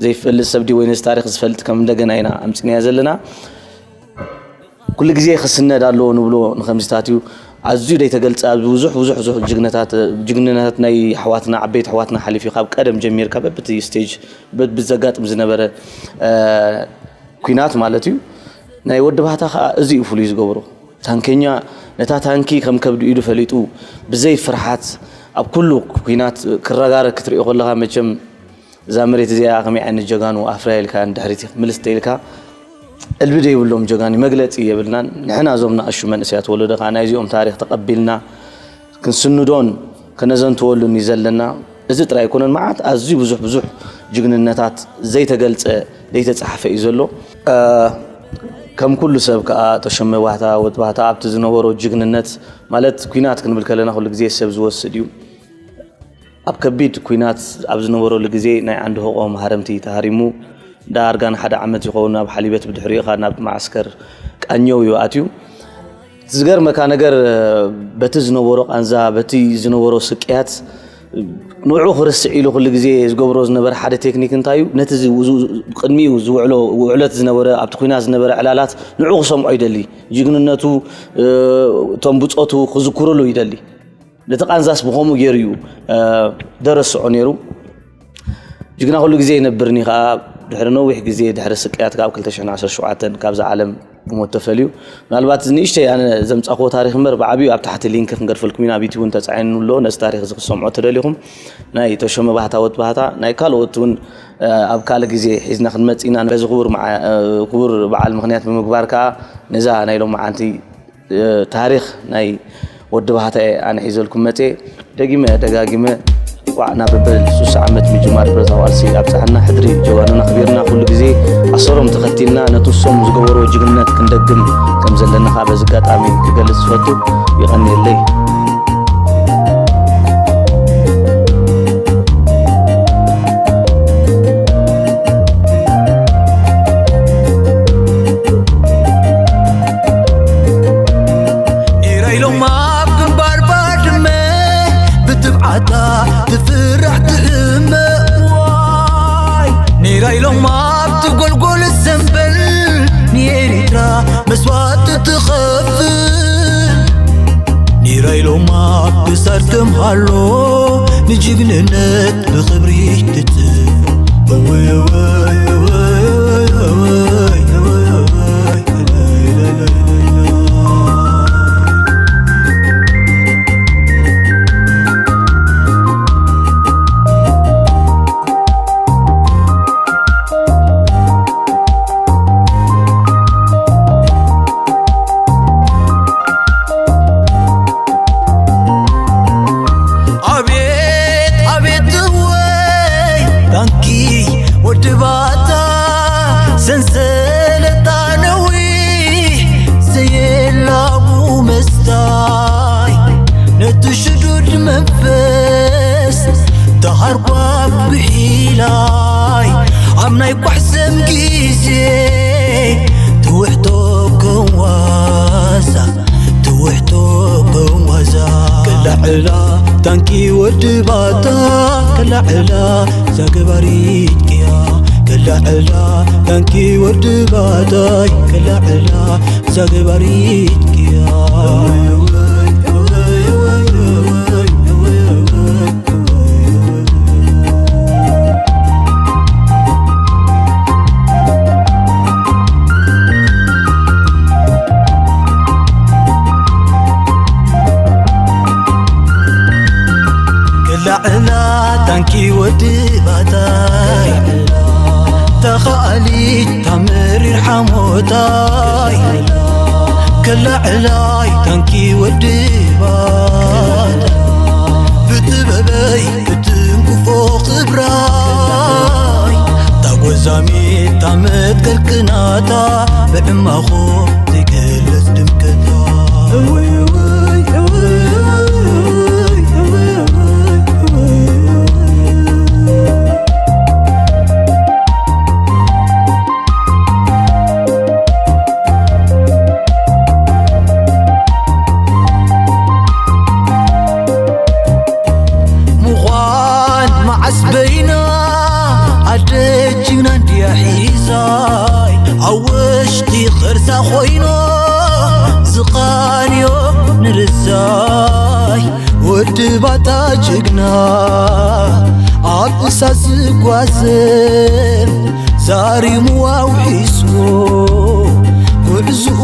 ዘይፈልጥ ሰብ ድዩ ወይ ነዚ ታሪኽ ዝፈልጥ ከም እንደገና ኢና ኣምጺናዮ ዘለና። ኩሉ ግዜ ክስነድ ኣለዎ ንብሎ ንከምዚታት እዩ። ኣዝዩ ደይተገልጸ ኣብዚ ብዙሕ ብዙሕ ብዙሕ ጅግነታት ጅግንነታት ናይ ኣሕዋትና ዓበይቲ ኣሕዋትና ሓሊፉ ካብ ቀደም ጀሚርካ በብቲ ስቴጅ በብዘጋጥም ዝነበረ ኩናት ማለት እዩ። ናይ ወዲ ባህታ ከኣ እዚ እዩ ፍሉይ ዝገብሮ። ታንከኛ ነታ ታንኪ ከም ከብዲ ኢዱ ፈሊጡ ብዘይ ፍርሓት ኣብ ኩሉ ኩናት ክረጋረግ ክትሪኦ ከለኻ መቸም እዛ መሬት እዚኣ ከመይ ዓይነት ጀጋኑ ኣፍርያ ኢልካ ንድሕሪት ክትምልስ ተኢልካ እልቢ ዘይብሎም ጀጋኑ መግለፂ የብልናን። ንሕና እዞም ንኣሹ መንእሰያት ወለዶ ከዓ ናይዚኦም ታሪክ ተቐቢልና ክንስንዶን ከነዘንትወሉን እዩ ዘለና። እዚ ጥራይ ኣይኮነን፣ መዓት ኣዝዩ ብዙሕ ብዙሕ ጅግንነታት ዘይተገልፀ ዘይተፃሓፈ እዩ ዘሎ። ከም ኩሉ ሰብ ከዓ ተሸመ ባህታ ወት ባህታ ኣብቲ ዝነበሮ ጅግንነት ማለት ኩናት ክንብል ከለና ኩሉ ግዜ ሰብ ዝወስድ እዩ። ኣብ ከቢድ ኲናት ኣብ ዝነበረሉ ግዜ ናይ ዓንዲ ሕቖ መሃረምቲ ተሃሪሙ ዳርጋ ንሓደ ዓመት ይኸውን ናብ ሓሊበት፣ ብድሕሪኡ ኸኣ ናብ መዓስከር ቃኘው እዩ ኣትዩ። እቲ ዝገርመካ ነገር፣ በቲ ዝነበሮ ቃንዛ፣ በቲ ዝነበሮ ስቅያት፣ ንዕኡ ክርስዕ ኢሉ ኩሉ ግዜ ዝገብሮ ዝነበረ ሓደ ቴክኒክ እንታይ እዩ? ነቲ ዝ-፣ ዝ-፣ ቅድሚኡ ዝውዕሎ ውዕለት ዝነበረ፣ ኣብቲ ኲናት ዝነበረ ዕላላት ንዕኡ ክሰምዖ ይደሊ። ጅግንነቱ፣ እ፣ እቶም ብጾቱ ክዝክሩሉ ይደሊ። ነቲ ቃንዛስ ብኸምኡ ገይሩ እዩ፣ እ፣ ደረስዖ ነይሩ። ጅግና ኩሉ ግዜ ይነብርኒ ከኣ፣ ድሕሪ ነዊሕ ግዜ፣ ድሕሪ ስቅያት፣ ካብ ክልተ ሽሕን ዓሰርተ ሸውዓተን ካብዛ ዓለም ብሞት ተፈልዩ። ምናልባት ንእሽተይ ኣነ ዘምጻእክዎ ታሪኽ እምበር፣ ብዓቢኡ ኣብ ታሕቲ ሊንክ ክንገድፈልኩም ኢና፣ ኣብ ዩቲዩብ እውን ተጻዒኑ ኣሎ። ነዚ ታሪኽ እዚ ክትሰምዖ ተደሊኹም፣ ናይ ተሾመ ባህታ፣ ወዲ ባህታ፣ ናይ ካልኦት እውን፣ እ፣ ኣብ ካልእ ግዜ ሒዝና ክንመጽእ ኢና። ነዚ ክቡር መዓ-፣ እ፣ ክቡር በዓል ምኽንያት ብምግባር ከኣ፣ ነዛ ናይ ሎማዓንቲ ታሪኽ ናይ ወዲ ባህታ እየ ኣነ ሒዘልኩም መጽየ። ደጊመ ደጋጊመ እንቋዕ ናብ በበል ሱሳ ዓመት ምጅማር ብረታዊ ቃልሲ ኣብጽሓና። ሕድሪ ጀጋኑና ኣኽቢርና ኩሉ ግዜ ኣሰሮም ተኸቲልና ነቲ እሶም ዝገበርዎ ጅግንነት ክንደግም ከም ዘለና ከኣ በዚ ኣጋጣሚ ክገልጽ ዝፈቱ። የቐንየለይ። ኔራ ኢሎም ኣብ ግንባር ባድመ ብትብዓታ ትፍራሕ ትሕመ። ዋይ ኔራ ኢሎም ኣብቲ ጎልጎል ሰምበል ንኤሪትራ መስዋእቲ ትኸፍል። ኔራ ኢሎም ኣብ ክሳድ ከም ሃሎ ንጅግንነት ብኽብሪ ትጽፍ። እወይ፣ እወይ፣ እወይ። ኣቤት ኣቤት እወይ ታንኪ ወዲ ባታ ሰንሰለታ ነዊሕ ዘየላቡ መስታይ ነቲ ሽዱድ መንፈስ ተሃርኳ ብሒላይ ኣብ ናይ ኳሕሰም ግዜ ትውሕቶ ከም ዋዛ ትውሕቶ ከም ዋዛ። ክላዕላ ታንኪ ወዲ ባታ ክላዕላ ዛገባሪት ቅያ ክላዕላ ታንኪ ወዲ ባታይ ክላዕላ ዛገባሪት ቅያ። ክላዕላ ታንኪ ወዲ ባታይ ተኻኣሊት ታመሪር ሓሞታይ ክላዕላይ ታንኪ ወዲ ባታይ ብጥበበይ ክትንክፎ ክብራይ ታጎዛሚት ታመትከልክናታ ብዕማኾ ዘይገለጽ ድምቀታ። ምዃን መዓስ በይና ኣደ ጅግና እንድያ ሒዛይ ኣብ ውሽጢ ኸርሳ ኾይኖ ዝቓንዮ ንርዛይ ወዲ ባታ ጅግና ኣብ እሳት ዝጓዘ ዛሪሙ ኣውሒሱ ጉዕዝኡ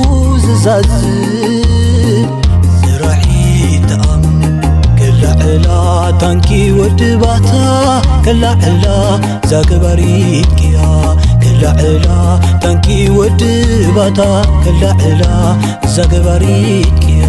ዝዛዝም ስራሕ ይተኣም ክላዕላ ታንኪ ወዲ ባታ ክላዕላ ዛገባሪት ቅያ ክላዕላ ታንኪ ወዲ ባታ ክላዕላ ዛገባሪት ቅያ።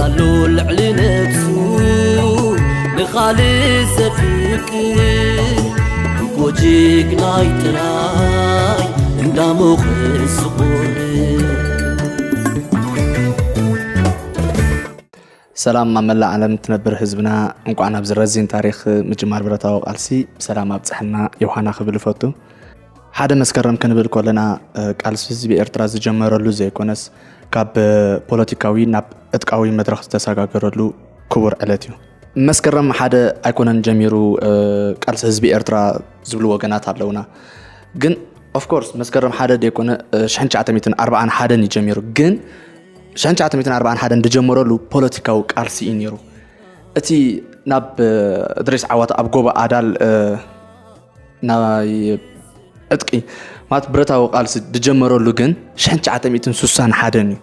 ኣሎ ልዕሊ ነብሱ ንኻልእ ዘፍቅር፣ እኮ ጅግናይ ጥራይ እንዳሞኸ ዝቖርር። ሰላም ኣብ መላእ ዓለም ትነብር ህዝብና፣ እንኳዕ ናብዚ ረዚን ታሪኽ ምጅማር ብረታዊ ቃልሲ ብሰላም ኣብፀሐና ዮሃና ክብል እፈቱ። ሓደ መስከረም ክንብል ከለና፣ ቃልሲ ህዝቢ ኤርትራ ዝጀመረሉ ዘይኮነስ፣ ካብ ፖለቲካዊ ናብ ዕጥቃዊ መድረኽ ዝተሰጋገረሉ ክቡር ዕለት እዩ። መስከረም ሓደ ኣይኮነን ጀሚሩ ቃልሲ ህዝቢ ኤርትራ ዝብሉ ወገናት ኣለውና። ግን ኦፍኮርስ መስከረም ሓደ ደይኮነ ሽሕን ትሽዓተ ሚእትን ኣርባዓን ሓደን እዩ ጀሚሩ። ግን ሽሕን ትሽዓተ ሚእትን ኣርባዓን ሓደን ዝጀመረሉ ፖለቲካዊ ቃልሲ እዩ ነይሩ። እቲ ናብ እድሪስ ዓዋተ ኣብ ጎቦ ኣዳል ናይ ዕጥቂ ማለት ብረታዊ ቃልሲ ዝጀመረሉ ግን ሽሕን ትሽዓተ ሚእትን ስሳን ሓደን እዩ።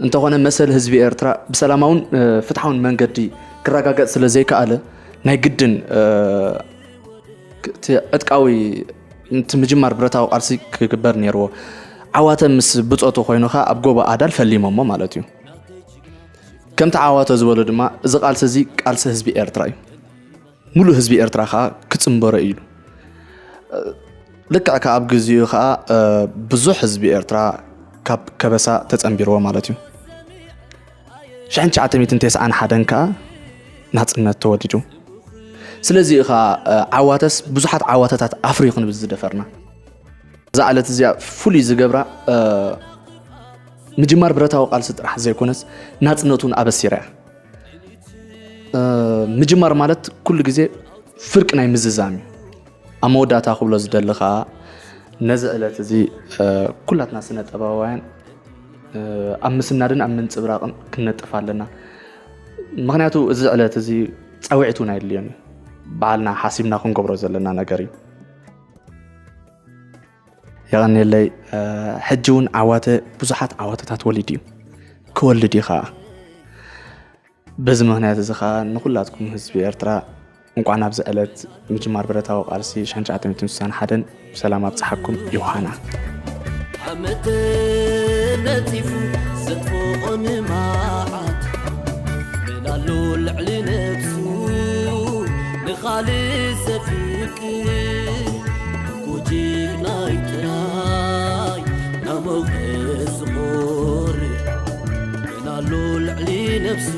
እንተኾነ መሰል ህዝቢ ኤርትራ ብሰላማውን ፍትሓውን መንገዲ ክረጋገጽ ስለ ዘይከኣለ ናይ ግድን እቲ ዕጥቃዊ እቲ ምጅማር ብረታዊ ቃልሲ ክግበር ነይርዎ። ዓዋተ ምስ ብጾቱ ኮይኑ ኸኣ ኣብ ጎቦ ኣዳል ፈሊሞሞ ማለት እዩ። ከምቲ ዓዋተ ዝበሎ ድማ እዚ ቃልሲ እዚ ቃልሲ ህዝቢ ኤርትራ እዩ። ሙሉእ ህዝቢ ኤርትራ ኸኣ ክጽንበሮ እዩ ኢሉ። ልክዕ ከኣ ኣብ ግዚኡ ኸኣ ብዙሕ ህዝቢ ኤርትራ ካብ ከበሳ ተጸንቢርዎ ማለት እዩ። ሽሕን ትሽዓተ ሚእትን ተስዓን ሓደን ከኣ ናጽነት ተወሊዱ። ስለዚ እዩ ኸኣ ዓዋተስ ብዙሓት ዓዋተታት ኣፍርዩ ክንብል ዝደፈርና። እዛ ዕለት እዚኣ ፍሉይ ዝገብራ ምጅማር ብረታዊ ቃልሲ ጥራሕ ዘይኮነስ ናጽነት እውን ኣበሲራ እያ። ምጅማር ማለት ኩሉ ግዜ ፍርቂ ናይ ምዝዛም እዩ። ኣብ መወዳእታ ክብሎ ዝደሊ ኸኣ ነዚ ዕለት እዚ ኩላትና ስነ ጥበባውያን ኣብ ምስናድን ኣብ ምንጽብራቕን ክንነጥፍ ኣለና። ምኽንያቱ እዚ ዕለት እዚ ጻውዒት እውን ኣየድልዮን እዩ። ባዕልና ሓሲብና ክንገብሮ ዘለና ነገር እዩ። የቐንየለይ። ሕጂ እውን ዓዋተ ብዙሓት ዓዋተታት ወሊዱ እዩ፣ ክወልድ እዩ ኸኣ። በዚ ምኽንያት እዚ ኸኣ ንኹላትኩም ህዝቢ ኤርትራ እንቋዕ ናብዚ ዕለት ምጅማር ብረታዊ ቃልሲ ሽሕን ትሽዓተ ሚእትን ስሳን ሓደን ብሰላም ኣብጽሓኩም። ዮሃና። ዓመተ ነጺፉ ዘጥፍኦ ንመዓት፣ መን ኣሎ ልዕሊ ነብሱ ንኻልእ ዘፍቅር? እኮ ጅግናይ ጥራይ ናሞገስ ዝኾርር፣ መን ኣሎ ልዕሊ ነብሱ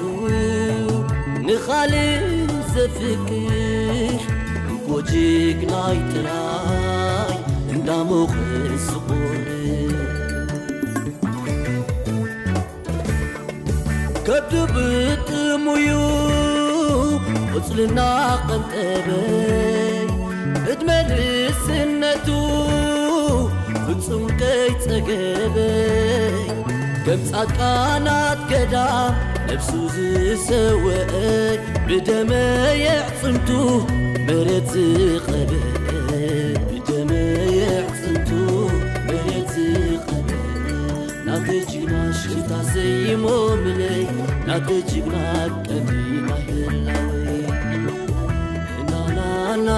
ንኻልእ ዘፍቅር? እኮ ጅግናይ ጥራይ እንዳሞገስ ዝኾርር። ከብዱ ብጥሙዩ ቁጽልና ቀንጠበ፣ ዕድመ ንእስነቱ ፍጹም ከይጸገበ፣ ከም ጻድቃናት ገዳም ነፍሱ ዝሰወአ፣ ብደመ የዕጽምቱ መሬት ዝቐበ፣ ብደመ የዕጽምቱ መሬት ዝቐበ፣ ናተይ ጅግና ሽፍታ ሰይሞምለይ፣ ናተይ ጅግና ቀንዲ ናይ ህላወይ። ናናና